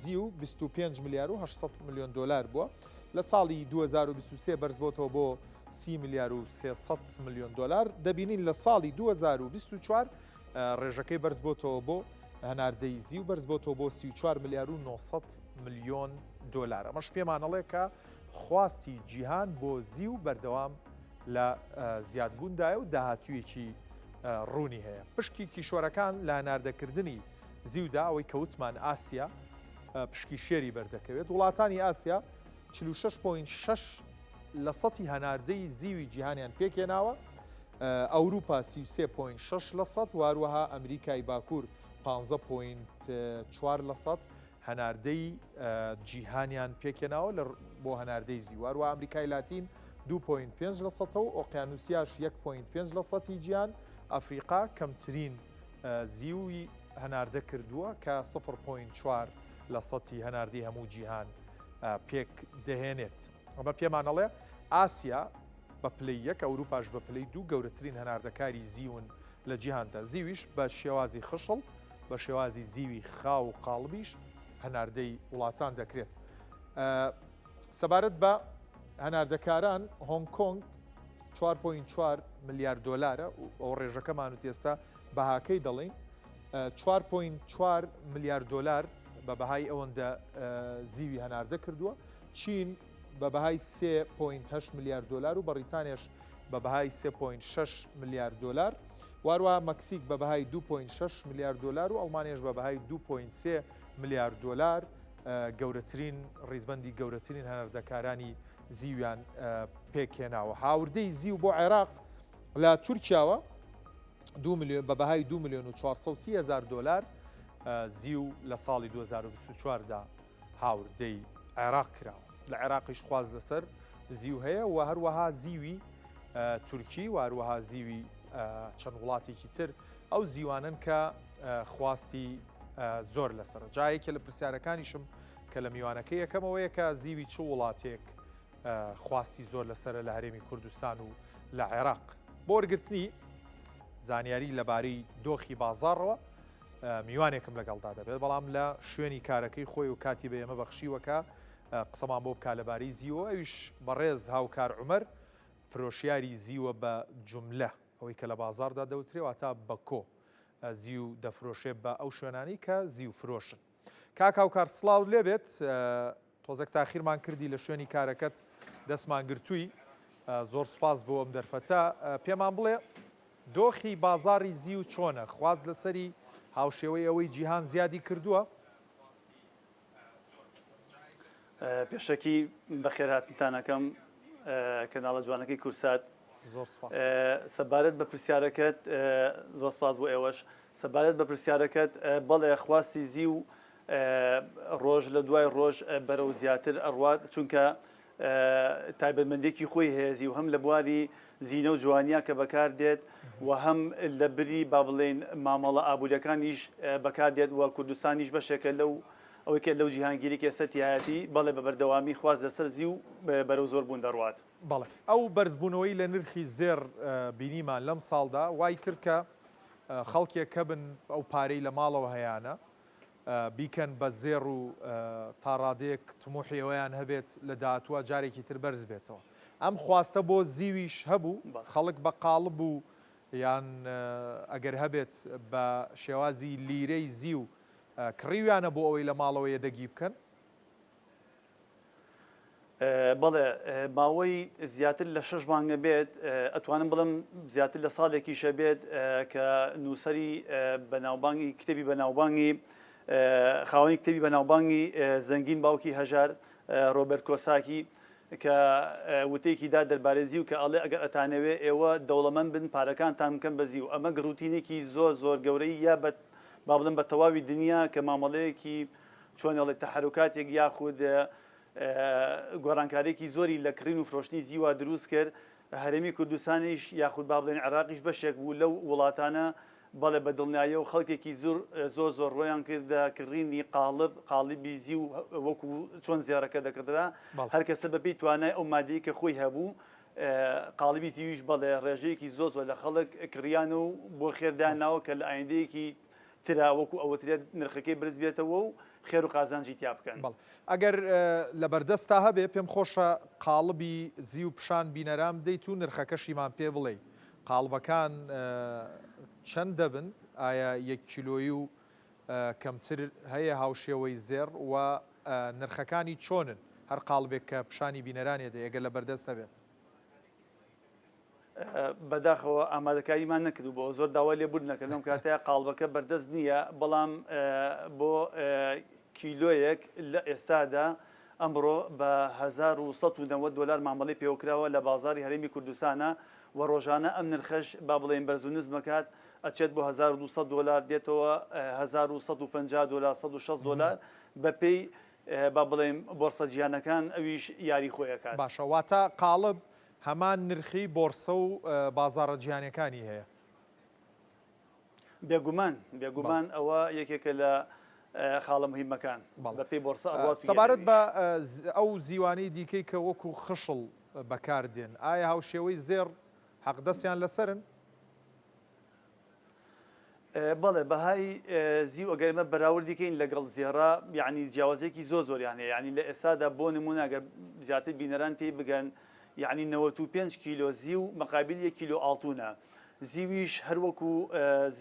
زیو 25 ملیار و 800 ملیۆن دۆلار بووە لە ساڵی 2023 بەرزبۆتەوە بۆ 30 ملیار و 300 ملیۆن دۆلار دەبینین لە ساڵی 2024 ڕێژەکەی بەرزبۆتەوە بۆ هەناردەی زیو بەرزبۆتەوە بۆ 34 ملیار و 900 ملیۆن دۆلار ئەمەش پێمانەڵێ کە خواستی جیهان بۆ زیو بەردەوام لە زیادبووندایە و داهاتوویەکی ڕوونی هەیە. پشکی کیشوەرەکان لە هەناردەکردنی زیودا ئەوەی کە وتمان ئاسیا پشکی شێری بەردەکەوێت. وڵاتانی ئاسیا 46.6 لە سەتی هەناردەی زیوی جیهانیان پێکهێناوە، ئەوروپا 33.6 لە سەد، واروەها ئەمریکای باکوور 15.4 لە سەد هەناردەی جیهانیان پێکهێناوە لە بۆ هەناردەی زیو. هەروەها ئەمریکای لاتین 2.5 لە سەتە و ئۆقیانوسیاش 1.5 لە سەتی جیهان، ئەفریقا کەمترین زیوی هەناردە کردووە کە 0.4 لە سەتی هەناردەی هەموو جیهان پێک دەهێنێت. ئەمە پێمان ئەڵێ ئاسیا بە پلەی یەک، ئەوروپاش بە پلەی دوو گەورەترین هەناردەکاری زیون لە جیهاندا. زیویش بە شێوازی خشڵ، بە شێوازی زیوی خاو و قاڵبیش هەناردەی وڵاتان دەکرێت. سەبارەت بە هەناردەکاران، هۆنگ کۆنگ 4.4 ملیار دۆلارە، ئەو ڕێژەکەمان و تێستا بەهاکەی دەڵێین 4.4 ملیار دۆلار بە بەهای ئەوەندە زیوی هەناردە کردووە. چین بە بەهای 3.8 ملیار دۆلار و بەڕیتانیاش بە بەهای 3.6 ملیار دۆلار، واروەها مەکسیک بە بەهای 2.6 ملیار دۆلار و ئەڵمانیاش بە بەهای 2.3 ملیار دۆلار گەورەترین ڕیزبەندی گەورەترین هەناردەکارانی زیویان پێکهێناوە. هاوردەی زیو بۆ عێراق لە تورکیاوە 2 ملیۆن بە بەهای 2 ملیۆن و 430 هەزار دۆلار زیو لە ساڵی 2024 دا هاوردەی عێراق کراوە. لە عێراقیش خواست لەسەر زیو هەیە و هەروەها زیوی تورکی و هەروەها زیوی چەند وڵاتێکی تر ئەو زیوانن کە خواستی زۆر لەسەر. جا یەکێ لە پرسیارەکانیشم کە لە میوانەکەی یەکەمەوەیە کە زیوی چ وڵاتێک خواستی زۆر لەسرە لە هەرێمی کوردستان و لە عێراق. بۆ وەرگرتنی زانیاری لەبارەی دۆخی بازاڕەوە میوانێکم لەگەڵدا دەبێت، بەڵام لە شوێنی کارەکەی خۆی و کاتی بە ئێمە بەخشیوە کە قسەمان بۆ بکا لەبارەی زیوە، ئەویش بەڕێز هاوکار عومەر فرۆشیاری زیوە بە جوملە، ئەوەی کە لە بازاڕدا دەوترێ واتا بە کۆ زیو دەفرۆشێ بە ئەو شوێنانەی کە زیو فرۆشن. کاک هاوکار سڵاوت لێبێت، تۆزێک تاخیرمان کردی لە شوێنی کارەکەت دەستمان گرتووی، زۆر سوپاس بۆ ئەم دەرفەتە. پێمان بڵێ دۆخی بازاڕی زیو چۆنە؟ خواست لەسەری هاوشێوەی ئەوەی جیهان زیادی کردووە؟ پێشەکی بەخێرهاتنتان ئەکەم کەناڵە جوانەکەی کورسات. زۆر سپاس. سەبارەت بە پرسیارەکەت زۆر سپاس بۆ ئێوەش. سەبارەت بە پرسیارەکەت بەڵێ خواستی زیو ڕۆژ لە دوای ڕۆژ بەرەو زیاتر ئەڕوات چونکە تایبەتمەندێکی خۆی هەیە زیو هەم لە بواری زینە و جوانیە کە بەکار دێت و هەم لە بری با بڵێین مامەڵە ئابووریەکانیش بەکار دێت و کوردستانیش بەشێکە لەو ئەوەی کە لەو جیهانگیری کە ئێستا تیایەتی بەڵێ بە بەردەوامی خواست لەسەر زیو بەرەو زۆر بوون دەڕوات. بەڵێ ئەو بەرزبوونەوەی لە نرخی زێڕ بینیمان لەم ساڵدا وای کرد کە خەڵکێک هەبن ئەو پارەی لە ماڵەوە هەیانە بیکەن بە زێڕ و تا ڕادەیەک تموحی ئەوەیان هەبێت لە داهاتووە جارێکی تر بەرز بێتەوە. ئەم خواستە بۆ زیویش هەبوو، خەڵک بە قاڵب و یان ئەگەر هەبێت بە شێوازی لیرەی زیو کڕیویانە بۆ ئەوەی لە ماڵەوە یەدەگی بکەن؟ بەڵێ ماوەی زیاتر لە شەش مانگە بێت ئەتوانم بڵێم زیاتر لە ساڵێکیشە بێت کە نووسەری بەناوبانگی کتێبی بەناوبانگی خاوەنی کتێبی بەناوبانگی زەنگین باوکی هەژار ڕۆبەرت کۆساکی کە وتەیەکی دا دەربارەی زیو کە ئەڵێ ئەگەر ئەتانەوێ ئێوە دەوڵەمەند بن پارەکانتان بکەن بە زیو ئەمە گڕوتینێکی زۆر زۆر گەورەی یا بە. با بڵێم بە تەواوی دنیا کە مامەڵەیەکی چۆن ئەڵێ تەحەروکاتێک یاخود گۆڕانکارییەکی زۆری لە کڕین و فرۆشتنی زیوا دروست کرد، هەرێمی کوردستانیش یاخود با بڵێین عێراقیش بەشێک بوو لەو وڵاتانە، بەڵێ بە دڵنیاییەوە خەڵکێکی زور زۆر زۆر ڕۆیان کردە کڕینی قاڵب، قاڵبی زیو وەکو چۆن زێڕەکە دەکڕدرا، هەر کەسە بەپێی توانای ئەو مادەی کە خۆی هەبوو، قاڵبی زیویش بەڵێ ڕێژەیەکی زۆر زۆر لە خەڵک کڕیانە و بۆ خێر دایانناوە کە لە ئایندەیەکی ترا وەکو ئەوترێت نرخەکەی برز بێتەوە و خێر و قازانجی تیا بکەن. بەڵێ ئەگەر لەبەردەستا هەبێ پێم خۆشە قاڵبی زیو پیشان بینەران بدەیت و نرخەکەشیمان پێ بڵێی قاڵبەکان چەند دەبن ئایا یەک کیلۆیی و کەمتر هەیە هاوشێوەی زێڕ و نرخەکانی چۆنن هەر قاڵبێک کە پیشانی بینەران ئەدەی ئەگەر لەبەردەست هەبێت. بەداخەوە ئامادەکاریمان نەکردبوو زۆر داوای لێبوردن ئەکەم لەم کاتەیا قاڵبەکە بەردەست نییە بەڵام بۆ کیلۆیەک لە ئێستادا ئەمڕۆ بە 1190 دۆلار مامەڵەی پێوەکراوە لە بازاری هەرێمی کوردستانە و ڕۆژانە ئەم نرخەش با بڵێین بەرز و نزمەکات ئەچێت بۆ 1200 دۆلار دێتەوە 1150 دۆلار 160 دۆلار بەپێی با بڵێین بۆرسە جیهانەکان ئەویش یاری خۆی ئەکات. باشە واتە قاڵب هەمان نرخی بۆرسە و بازاڕە جیهانیەکانی هەیە. بێگومان بێگومان ئەوە یەکێکە لە خاڵە مهمەکان بەپێی بۆرسە ئەڕوات و سەبارەت بە ئەو زیوانەی دیکەی کە وەکو خشڵ بەکار دێن ئایا هاوشێوەی زێڕ حەقدەستیان لەسەرن؟ بەڵێ بەهای زیو ئەگەر ئێمە بەراوردی کەین لەگەڵ زێڕا یعنی جیاوازیەکی زۆر زۆریان هەیە یعنی لە ئێستادا بۆ نمونە ئەگەر زیاتر بینەران تێی بگەن یعنی 95 کیلۆ زیو مقابل یەک کیلۆ ئاڵتونە زیویش هەروەکو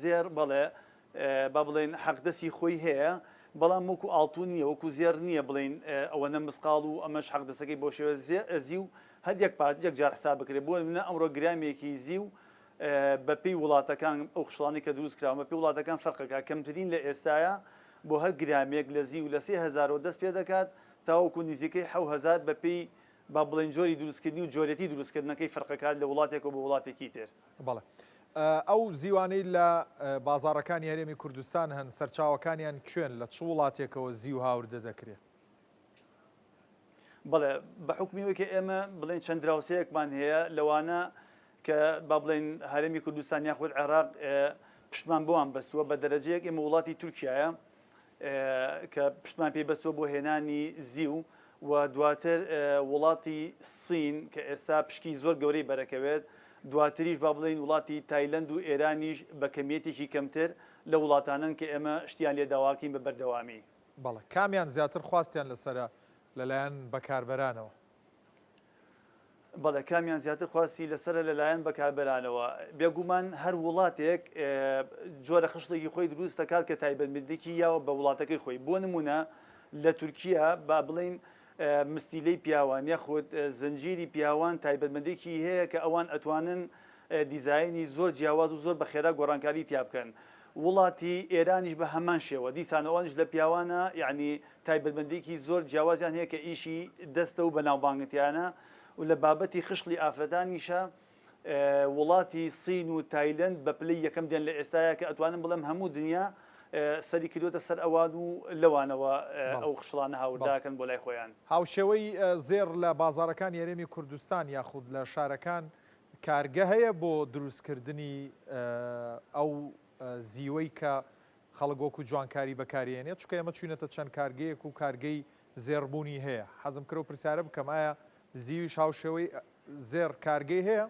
زێڕ بەڵێ با بڵێن حەقدەسی خۆی هەیە بەڵام وەکو ئاڵتون نییە وەکو زێڕ نییە بڵێن ئەوەنە مسقاڵ و ئەمەش حەقدەسەکەی بۆ شێوە زیو هەر یەک پارت یەک جار حساب بکرێت بۆ نمونە ئەمڕۆ گرامێکی زیو بەپێی وڵاتەکان ئەو خشڵانەی کە دروست کراون بەپێی وڵاتەکان فەرق ئەکات کەمترین لە ئێستایا بۆ هەر گرامێک لە زیو لە سێ هەزارەوە دەست پێ دەکات تاوەکو نزیکەی 7000 بەپێی با بڵێین جۆری دروستکردنی و جۆرێتی دروستکردنەکەی فەرق ئەکات لە وڵاتێکەوە بۆ وڵاتێکی تر. بەڵێ ئەو زیوانەی لە بازاڕەکانی هەرێمی کوردستان هەن سەرچاوەکانیان کوێن لە چ وڵاتێکەوە زیو هاوردە دەکرێ؟ بەڵێ بە حوکمی ئەوەی کە ئێمە بڵێین چەند دراوسێیەکمان هەیە لەوانە کە با بڵێین هەرێمی کوردستان یاخود عێراق پشتمان بۆوان بەستووە بە دەرەجەیەک ئێمە وڵاتی تورکیایە کە پشتمان پێی بەستووە بۆ هێنانی زیو و دواتر وڵاتی سین کە ئێستا پشکی زۆر گەورەی بەرەکەوێت دواتریش با بڵێین وڵاتی تایلەند و ئێرانیش بە کەمیەتێکی کەمتر لە وڵاتانەن کە ئێمە شتیان لێ داواکەین بە بەردەوامی. بەڵێ کامیان زیاتر خواستیان لەسەرە لەلایەن بەکاربەرانەوە؟ بەڵێ کامیان زیاتر خواستی لەسەرە لەلایەن بەکاربەرانەوە؟ بێگومان هەر وڵاتێک جۆرە خشڵێکی خۆی دروست دەکات کە تایبەتمەندێکی یاوە بە وڵاتەکەی خۆی بۆ نمونە لە تورکیا با بڵین مستیلەی پیاوان یاخود زنجیری پیاوان تایبەتمەندێکی هەیە کە ئەوان ئەتوانن دیزاینی زۆر جیاواز و زۆر بە خێرا گۆڕانکاری تیا بکەن وڵاتی ئێرانیش بە هەمان شێوە دیسان ئەوانیش لە پیاوانە یعنی تایبەتمەندیەکی زۆر جیاوازیان هەیە کە ئیشی دەستە و بەناوبانگتیانە و لە بابەتی خشڵی ئافرەتانیشە وڵاتی سین و تایلەند بە پلەی یەکەم دێن لە ئێستایا کە ئەتوانم بڵێم هەموو دنیا سەری کردوێتە سەر ئەوان و لەوانەوە ئەو خشڵانە هاورداکەن بۆ لای خۆیان. هاوشێوەی زێڕ لە بازاڕەکانی هەرێمی کوردستان یاخود لە شارەکان کارگە هەیە بۆ دروستکردنی ئەو زیوەی کە خەڵک وەکو جوانکاری بەکاری هێنێت چونکە ئێمە چوینەتە چەند کارگەیەک و کارگەی زێڕ بوونی هەیە حەزم کرد ئەو پرسیارە بکەم ئایا زیویش هاوشێوەی زێڕ کارگەی هەیە؟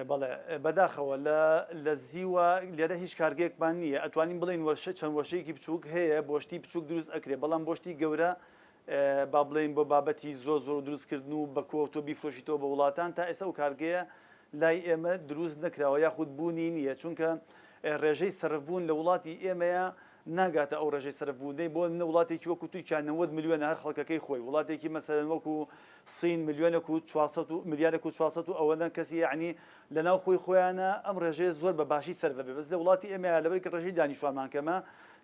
بەڵێ بەداخەوە لە لە زیوە لێرە هیچ کارگەیەکمان نییە ئەتوانین بڵێین وەرشە چەند وەرشەیەکی بچووک هەیە بۆ شتی بچووک دروست ئەکرێ بەڵام بۆ شتی گەورە با بڵێین بۆ بابەتی زۆر زۆر دروستکردن و بە کۆ تۆ بیفرۆشیتەوە بە وڵاتان تا ئێستا ئەو کارگەیە لای ئێمە دروست نەکراوە یاخود بوونی نییە چونکە ڕێژەی سەرفبوون لە وڵاتی ئێمەیە ناگاتە ئەو ڕێژەی سەرفبوونەی بۆ نمونە وڵاتێکی وەکو تورکیا 90 ملیۆنە هەر خەڵکەکەی خۆی وڵاتێکی مەسەلەن وەکو سین ملیۆنێک و 400 و ملیارێک و 400 و ئەوەنە کەسی یعنی لەناو خۆی خۆیانە ئەم ڕێژەیە زۆر بە باشی سەرف ئەبێ بەس لە وڵاتی ئێمەیە لەبەر کە ڕێژەی دانیشتوانمان کەمە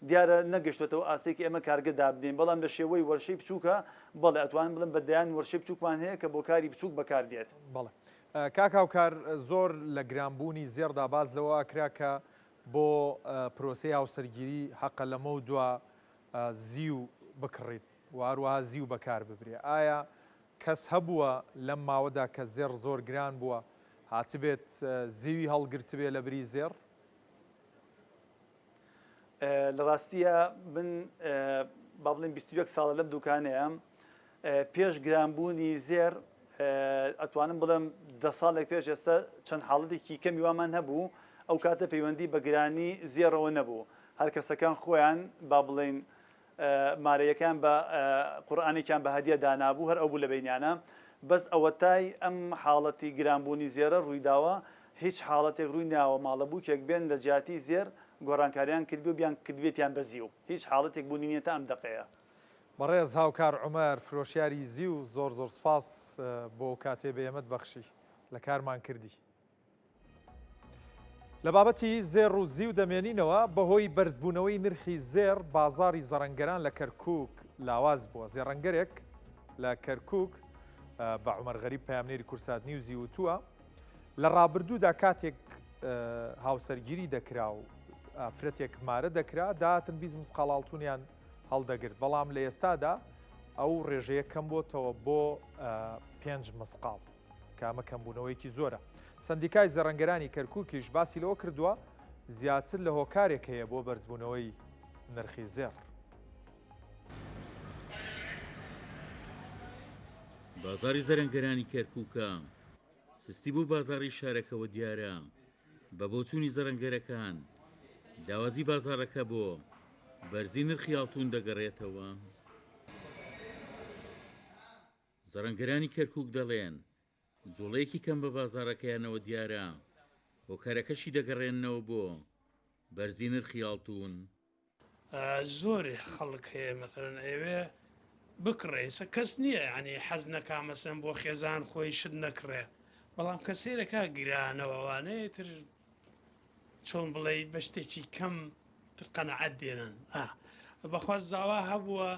دیارە نەگەشتۆتەوە ئاستێکی ئێمە کارگە دابنێین بەڵام لە شێوەی وەرشەی بچووکە بەڵێ ئەتوانم بڵێم بە دەیان وەرشەی بچووکمان هەیە کە بۆ کاری بچووک بەکار دێت. بەڵێ کاک هاوکار زۆر لە گرانبوونی زێڕدا باس لەوە ئەکرا کە. بۆ پرۆسەی هاوسەرگیری حەقە لەمەو دوا زیو بکڕیت و هەروەها زیو بەکار ببرێ ئایا کەس هەبووە لەم ماوەدا کە زێڕ زۆر گران بووە هاتبێت زیوی هەڵگرتبێ لە بری زێڕ؟ لە ڕاستییا من با بڵێم 21 ساڵە لەم دوکانەیەم پێش گرانبوونی زێر ئەتوانم بڵێم دە ساڵێک پێش ئێستا چەند حاڵەتێکی کەمی وامان هەبوو ئەو کاتە پەیوەندی بە گرانی زێڕەوە نەبوو هەر کەسەکان خۆیان با بڵێین مارەیەکەیان بە قورئانێکیان بە هەدیە دانابوو هەر ئەو بوو لە بەینیانە بەس ئەوەتای ئەم حاڵەتی گرانبوونی زێرە ڕوویداوە هیچ حاڵەتێک ڕووی ناوە ماڵە بووکێک بێن لە جیاتی زێر گۆڕانکاریان کردبێ و بیان کردبێتیان بە زیو هیچ حاڵەتێک بوونی نیە تا ئەم دەقەیە. بەڕێز هاوکار عومەر فرۆشیاری زیو زۆر زۆر سوپاس بۆ ئەو کاتەی بە ئێمەت بەخشی لە کارمان کردی. لە بابەتی زێڕ و زیو دەمێنینەوە، بەهۆی بەرزبوونەوەی نرخی زێڕ بازاڕی زەڕەنگەران لە کەرکووک لاواز بووە. زێڕەنگەرێک لە کەرکووک بە عومەر غەریب پەیامنێری کورسات نیوزی وتووە، لە ڕابردوودا کاتێک هاوسەرگیری دەکرا و ئافرەتێک مارە دەکرا داهاتن 20 مسقاڵ ئاڵتونیان هەڵدەگرت، بەڵام لە ئێستادا ئەو ڕێژەیە کەم بۆتەوە بۆ پێنج مسقاڵ. کە ئەمە کەمبوونەوەیەکی زۆرە. سەندیکای زەڕەنگەرانی کەرکووکیش باسی لەوە کردووە، زیاتر لە هۆکارێک هەیە بۆ بەرزبوونەوەی نرخی زێڕ. بازاڕی زەرەنگەرانی کەرکووکە سستی بۆ بازاڕی شارەکەوە دیارە، بە بۆچوونی زەڕەنگەرەکان لاوازی بازاڕەکە بۆ بەرزی نرخی ئاڵتوون دەگەڕێتەوە. زەڕەنگەرانی کەرکوک دەڵێن، جوڵەیەکی کەم بە بازاڕەکەیانەوە دیارە، هۆکارەکەشی دەگەڕێننەوە بۆ بەرزی نرخی ئاڵتون. زۆر خەڵک هەیە مەسەلەن ئەیەوێ بکڕێ ئێستا کەس نییە یعنی حەز نەکا مەسەلەن بۆ خێزان خۆی شت نەکڕێ بەڵام کە سەیرەکا گرانەوە ئەوانەیە تر چۆن بڵێ بە شتێکی کەم تر قەنەعەت دێنن ئا بەخوا زاوا هەبووە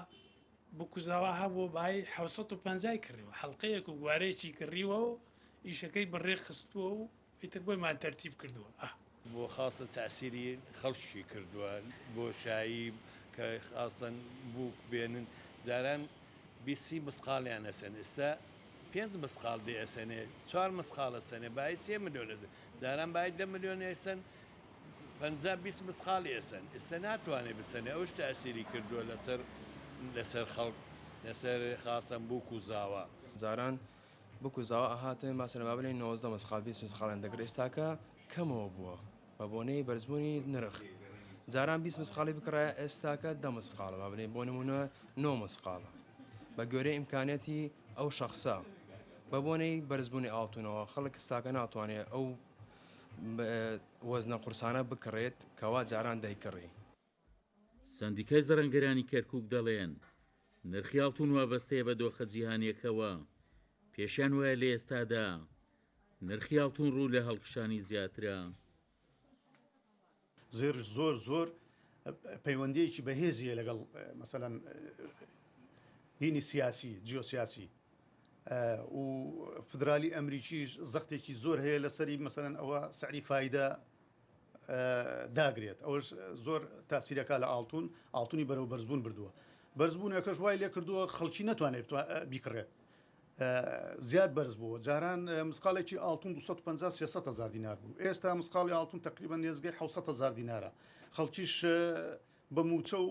بکوزاوا هەبوو بای 750 کڕیوە حەڵقەیەک و گوارەیەکی کڕیوە و ئیشەکەی بەڕێ خستووە و ئیتر بۆی مال تەرتیب کردووە ئا. بۆ خاستن تەئسیری خەڵکی کردووە بۆ شایی کە خاستن بووک بێنن جاران 20 سی مسقاڵیان ئەسەن ئێستا پێنج مسقاڵ دێ ئەسەنێ چوار مسقاڵ ئەسەنێ بای سێ ملیۆن ئەسەن جاران بای دە ملیۆن ئەسەن پەنجا 20 مسقاڵی ئەسەن ئێستا ناتوانێ بسەنێ ئەوش تەئسیری کردووە لەسەر لەسەر خەڵک لەسەر خاستن بووک و زاوا. جاران بوک و زاوا ئەهاتن ماسەلەن با بلێین 19 مسقال 20 مسقالیان دەگرت ئێستاکە کەمەوە بووە بە بۆنەی بەرزبوونی نرخ جاران 20 مسقالی بکڕایە ئێستاکە دە مسقالە با بلێین بۆ نمونە 9 مسقالە بە گوێرەی ئیمکانیەتی ئەو شەخسە بە بۆنەی بەرزبوونی ئاڵتونەوە خەڵک ئێستاکە ناتوانێت ئەو وەزنە قورسانە بکڕێت کەوا جاران دەیکڕی. سەندیکای زەڕەنگەرانی کەرکوک دەڵێن، نرخی ئاڵتون وابەستەیە بە دۆخە جیهانییەکەوە، پێشیان وایە لە ئێستادا نرخی ئاڵتون ڕوو لە هەڵکشانی زیاترە. زێر زۆر زۆر پەیوەندیەکی بەهێزی هەیە لەگەڵ مەسەلەن هینی سیاسی جیۆسیاسی و فدرالی ئەمریکیش زەختێکی زۆر هەیە لەسەری مەسەلەن ئەوە سعری فایدە داگرێت ئەوەش زۆر تاسیرەکە لە ئاڵتون ئاڵتونی بەرەو بەرزبوون بردووە بەرزبوونەکەش وای لێ کردووە خەڵکی نەتوانێت بیکڕێت زیاد بەرز بووە جاران مسقالێکی ئاڵتون 250 300 هزار دینار بوو ئێستا مسقاڵی ئاڵتون تقریبا نێزگەی 600 هزار دینارە خەڵکیش بە موچە و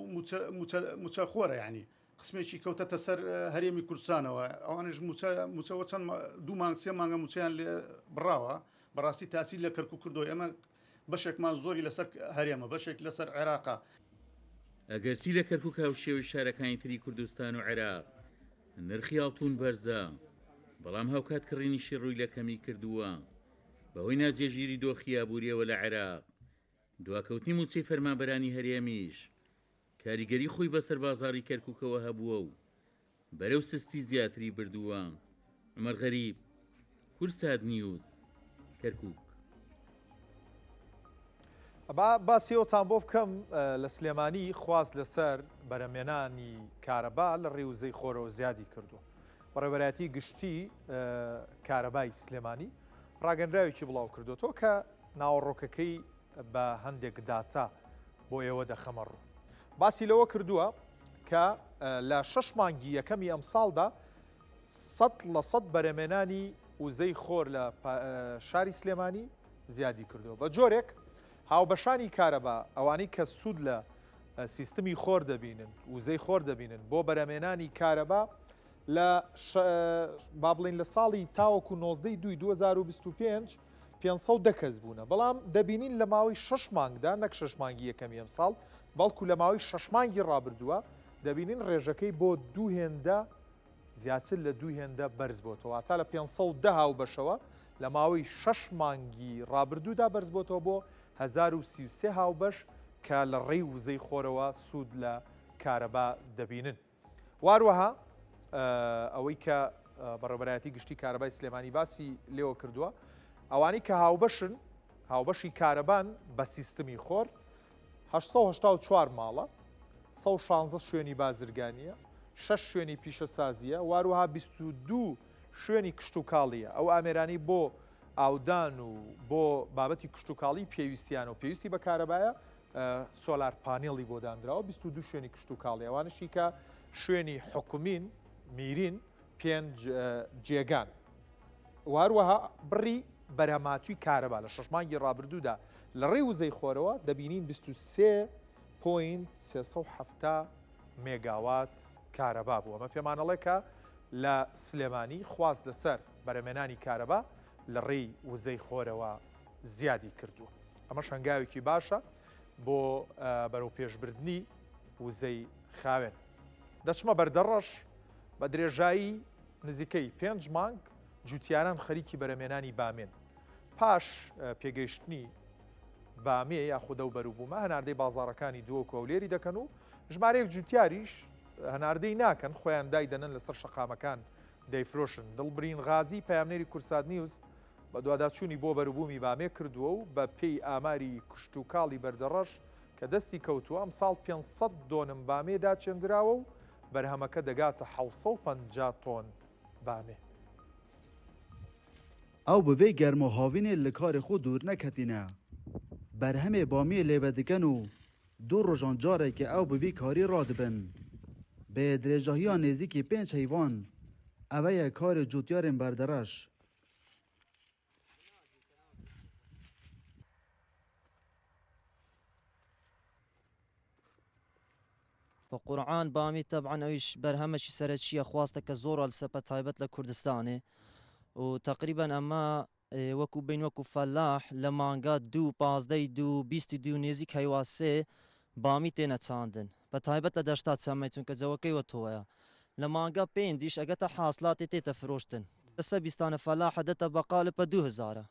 موچە خۆرە ینی قسمێکی کەوتەتە سەر هەرێمی کوردستانەوە ئەوانش موچە موچەوە چەند دوو مانگ سێ مانگە موچەیان لێ بڕاوە بەڕاستی تاسیر لە کەرکوک کردو ئێمە بەشێکمان زۆری لەسەر هەرێمە بەشێک لەسەر عێراقا. ئەگەرچی لە کەرکوک هاوشێوەی شارەکانی تری کوردستان و عێراق نرخی ئاڵتون بەرزە، بەڵام هاوکات کڕینیشی ڕووی لە کەمی کردووە بەهۆی ناجێگیری دۆخی ئابوورییەوە لە عێراق، دواکەوتنی مووچەی فەرمانبەرانی هەرێمیش کاریگەری خۆی بەسەر بازاڕی کەرکوکەوە هەبووە و بەرەو سستی زیاتری بردووە. عومەر غەریب، کوردسات نیوز، کەرکوک. با باسی ئەوتان بۆ بکەم لە سلێمانی خواست لەسەر بەرەمێنانی کارەبا لە ڕێی وزەی خۆرەوە زیادی کردووە. بەڕێوەبەرایەتی گشتی کارەبای سلێمانی ڕاگەنراوێکی بڵاو کردوێتەوە کە ناوەڕۆکەکەی. بە هەندێک داتا بۆ ئێوە دەخەمە ڕوو. باسی لەوە کردووە کە لە شەش مانگی یەکەمی ئەمساڵدا 100% بەرەمێنانی وزەی خۆر لە شاری سلێمانی زیادی کردووە بە جۆرێک هاوبەشانی کارەبا ئەوانەی کە سوود لە سیستمی خۆر دەبینن وزەی خۆر دەبینن بۆ بەرەمێنانی کارەبا لە با بڵین لە ساڵی تاوەکو 19 دوی 2025 510 کەس بوونە بەڵام دەبینین لە ماوەی شەش مانگدا نەک شەش مانگی یەکەمی ئەمساڵ بەڵکو لە ماوەی شەش مانگی ڕابردووە دەبینین ڕێژەکەی بۆ دوو هێندە زیاتر لە دوو هێندە بەرز بۆتەوە تا لە 510 هاوبەشەوە لە ماوەی شەش مانگی ڕابردوودا بەرز بۆتەوە بۆ 1033 هاوبەش کە لە ڕێی وزەی خۆرەوە سوود لە کارەبا دەبینن. واروەها ئەوەی کە بەڕێوەبەرایەتی گشتی کارەبای سلێمانی باسی لێوە کردووە ئەوانەی کە هاوبەشن هاوبەشی کارەبان بە سیستمی خۆر 1970 ماڵە 116 شوێنی بازرگانیە شش شوێنی پیشەسازیە واروها 22 شوێنی کشتتوکاڵیە ئەو ئامێرانی بۆ ئاودان و بۆ بابەتی کشتتوکاڵی پێویستیان و پێویستی بە کارەبایە سۆلار پانێڵی بۆ دانراوە 22 شوێنی کشتوکاڵی ئەوانشی کە شوێنی حکومین میرین پێنج جێگان واروەها بڕی بەرهەماتوی کارەبا لە شەش مانگی ڕابردوودا لە ڕێی وزەی خۆرەوە دەبینین 23.370 مێگاوات کارەبا بوو ئەمە پێمانەڵێ کە لە سلێمانی خواست لەسەر بەرەمێنانی کارەبا لە ڕێی وزەی خۆرەوە زیادی کردووە. ئەمەش هەنگاوێکی باشە بۆ بەرەوپێشبردنی وزەی خاوێن. دەچمە بەردەڕەش بە درێژایی نزیکەی پێنج مانگ جوتیاران خەریکی بەرەمێنانی بامێن. پاش پێگەیشتنی بامێ یاخود ئەو بەروبوومە هەناردەی بازاڕەکانی دهۆک و هەولێری دەکەن و ژمارەیەک جوتیاریش هەناردەی ناکەن خۆیان دایدەنن لەسەر شەقامەکان دەیفرۆشن. دڵبرین غازی پەیامنێری کوردسات نیوز بەدواداچوونی بۆ بەروبوومی بامێ کردووە و بە پێی ئاماری کشتوکاڵی بەردەڕەش کە دەستی کەوتووە ئەمساڵ 500 دۆنم بامێ داچێندراوە و بەرهەمەکە دەگاتە 750 تۆن بامێ. ئەو bi vê germa havînê li karê xwe dûr neketîne. Berhemê bamiyê lê vedikin û du rojan carekê ew bi vî karî radibin. Bi dirêjahiya nêzîkî pênc heyvan ev ye karê cotyarên Berdereş. بە قورعان بامی تەبعەن ئەویش بەرهەمەکی سەرەکییە خواستەکە زۆرە لەسەر بە تایبەت لە کوردستانێ و تەقریبەن ئەمە وەکو بین وەکو فەلاح لە مانگا دوو پازدەی دوو بیستی دوو نێزیک هەیوا سێ بامی تێنە چاندن بە تایبەت لە دەشتا چەمەی چونکە جەوەکەی وە تۆیە لە مانگا پێنجیش ئەگەتە حاسلاتێ تێتە فرۆشتن لەسە بیستانە فەلاحە دەتە بەقالە پە دوو هەزارە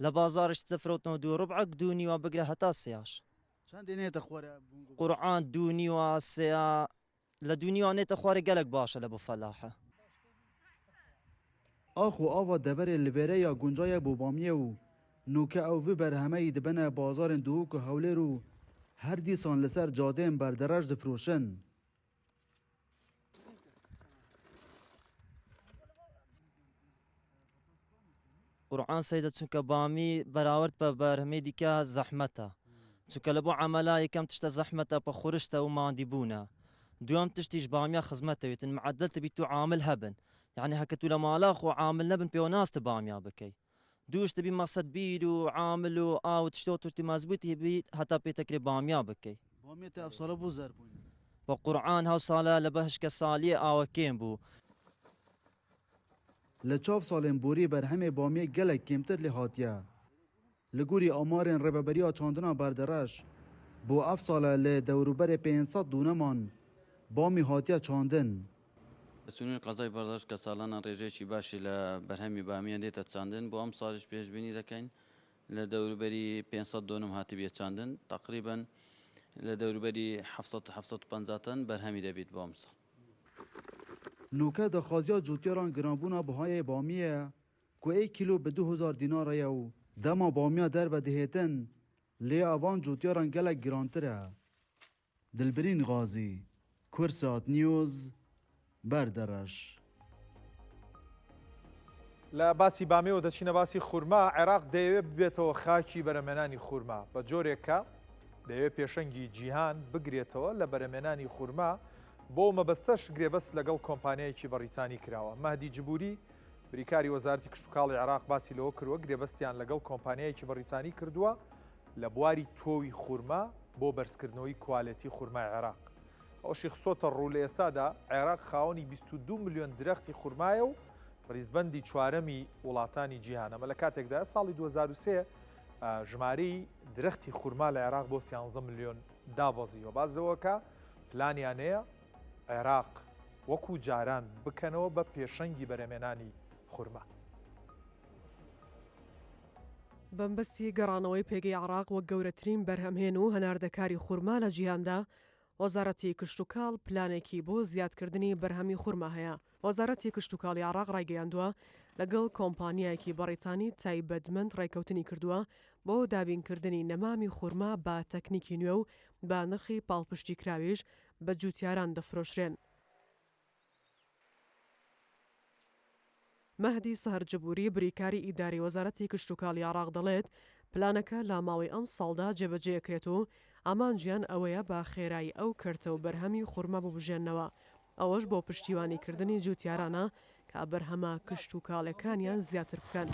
لە بازاڕیش تێتە فرۆتنەوە دوو ڕوبعەک دوو نیوە بگرە هەتا سێیاش. چەندێ نێتە خوارێ؟ قورعان دوو نیوە سێیا لە دوو نیوە نێتە خوارێ گەلەک باشە لە بۆ فەلاحە. ئاخ و ئاوا دەڤەرێ li vêre ya guncaye bo bamiyê û nûke ew vê berhemeyî dibine bazarên Duhok û Hewlêr û her dîsan li ser cadeyên berdereş difiroşin. قورعان سەیدە چونکە بامی بەراورد بە بەرهەمەی دیکە زەحمەتە چونکە لە بۆ عەمەلا یەکەم تشتە زەحمەتە پە خورشتە و ماندی بوونە دووەم تشتیش بامیە خزمەتە ویتن معەدەل تبی تو عامل هەبن یعنی هەکە تو لە مالا خۆ عامل نەبن پێوە ناست بامیا بکەی دووش تبی مەسەد بیر و عامل و ئاو تشتۆ تورتی مەزبووتی بی هەتا پێتەکرێ بامیا بکەی. بامیە تە ئەف ساڵە بۆ زەر بوون؟ بە قورعان هەو ساڵە لە بە هشکە سالیێ ئاوە کێم بوو. لە چاو ساڵên borî berhemê bamiyê gelek kêmtir lê hatiye. Li gorî amarên Rêveberiya Çandina Berdereş, bo ev sal e li dewrûberê 500 dûneman bamî hatiye çandin. لە سنووری قەزای بەردەڕەش کە ساڵانە ڕێژەیەکی باشی لە بەرهەمی بامیە دێتە چاندن، بۆ ئەمساڵیش پێشبینی دەکەین لە دەوروبەری 500 دۆنم هاتبیە چاندن، تەقریبەن لە دەوروبەری 700 750 تەن بەرهەمی دەبیت بۆ ئەمساڵ. Nûke daxwaziya cotyaran giranbûna bihayê bamiyê ye ku êk kîlo bi 2000 dînare ye û dema bamiya derve dihêtin lê ya van cotyaran gelek girantir e. Dilbirîn Gazî, Kursat News, Berdereş. لە باسی بامیەوە دەچینە باسی خورما، عێراق دەیەوێت ببێتەوە خاکی بەرەمێنانی خورما، بە جۆرێک کە دەیەوێت پێشەنگی جیهان بگرێتەوە لە بەرەمێنانی خورما، بۆ مەبەستەش گرێبەست لەگەڵ کۆمپانیایەکی بەڕیتانی کراوە. مەهدی جبوری، بریکاری وەزارەتی کشتوکاڵی عێراق باسی لەوە کردووە، گرێبەستیان لەگەڵ کۆمپانیایەکی بەڕیتانی کردووە لە بواری تۆوی خورما بۆ بەرزکردنەوەی کوالێتی خورمای عێراق. ئەوەشی خستۆتە ڕوو، لە ئێستادا عێراق خاوەنی 22 ملیۆن درەختی خورمایە و ڕیزبەندی چوارەمی وڵاتانی جیهان. ئەمە لە کاتێکدایە ساڵی 2003 ژمارەی درەختی خورما لە عێراق بۆ 13 ملیۆن دابەزیوە. باس لەوەکە پلانیان هەیە عێراق وەکو جاران بکەنەوە بە پێشەنگی بەرهەمێنانی خورما. بەمبەستی گەڕانەوەی پێگەی عێراق وەک گەورەترین بەرهەمهێن و هەناردەکاری خورما لە جیهاندا، وەزارەتی کشتوکاڵ پلانێکی بۆ زیادکردنی بەرهەمی خورما هەیە. وەزارەتی کشتوکاڵی عێراق ڕایگەیاندووە، لەگەڵ کۆمپانیایەکی بەڕیتانی تایبەتمەند ڕێککەوتنی کردووە بۆ دابینکردنی نەمامی خورما بە تەکنیکی نوێ و بە نرخی پاڵپشتیکراویش بە جووتیاران دەفرۆشرێن. مەهدی سەهر جبوری، بریکاری ئیداری وەزارەتی کشتوکاڵی عێراق دەڵێت، پلانەکە لە ماوەی ئەمساڵدا جێبەجێئەکرێت و ئامانجیان ئەوەیە بە خێرایی ئەو کەرتە و بەرهەمی خورما ببوژێننەوە، ئەوەش بۆ پشتیوانیکردنی جوتیارانە کە بەرهەمە کشتوکاڵیەکانیان زیاتر بکەن.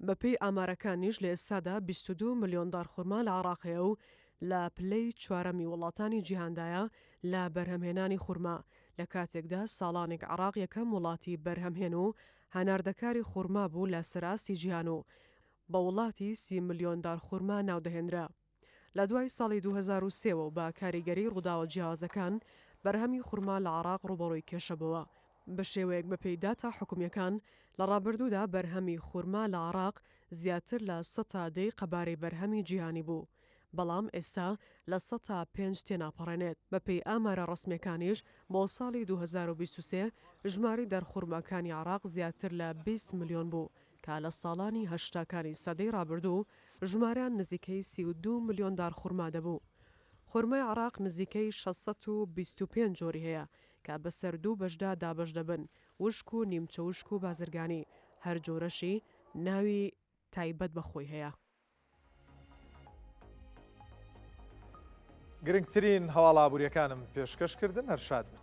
بەپێی ئامارەکانیش لە ئێستادا 22 ملیۆن دارخورما لە عێراق هەیە و لە پلەی چوارەمی وڵاتانی جیهاندایە لە بەرهەمهێنانی خورما، لە کاتێکدا ساڵانێک عێراق یەکەم وڵاتی بەرهەمهێن و هەناردەکاری خورما بوو لە سەر ئاستی جیهان و بە وڵاتی سی ملیۆن دارخورما ناودەهێنرا. لە دوای ساڵی 2003 وە و بە کاریگەری ڕووداوە جیاوازەکان، بەرهەمی خورما لە عێراق ڕووبەڕووی کێشە بۆوە. بە شێوەیەک بەپێی داتا حکومییەکان، لە ڕابردوودا بەرهەمی خورما لە عێراق زیاتر لە سەتا دەی قەبارەی بەرهەمی جیهانی بوو، بەڵام ئێستا لە سەتا پێنج تێناپەڕێنێت. بەپێی ئامارە ڕەسمییەکانیش بۆ ساڵی 2023 ژمارەی دارخورماکانی عێراق زیاتر لە 20 ملیۆن بوو، کە لە ساڵانی هەشتاکانی سەدەی ڕابردوو ژمارەیان نزیکەی 32 ملیۆن دارخورما دەبوو. خورمای عێراق نزیکەی 625 جۆری هەیە کە بەسەر دوو بەشدا دابەش دەبن، وشک و نیمچە وشک و بازرگانی، هەر جۆرەشی ناوی تایبەت بە خۆی هەیە. گرنگترین هەواڵە ئابووریەکانم پێشکەش کردن هەر شاد بن.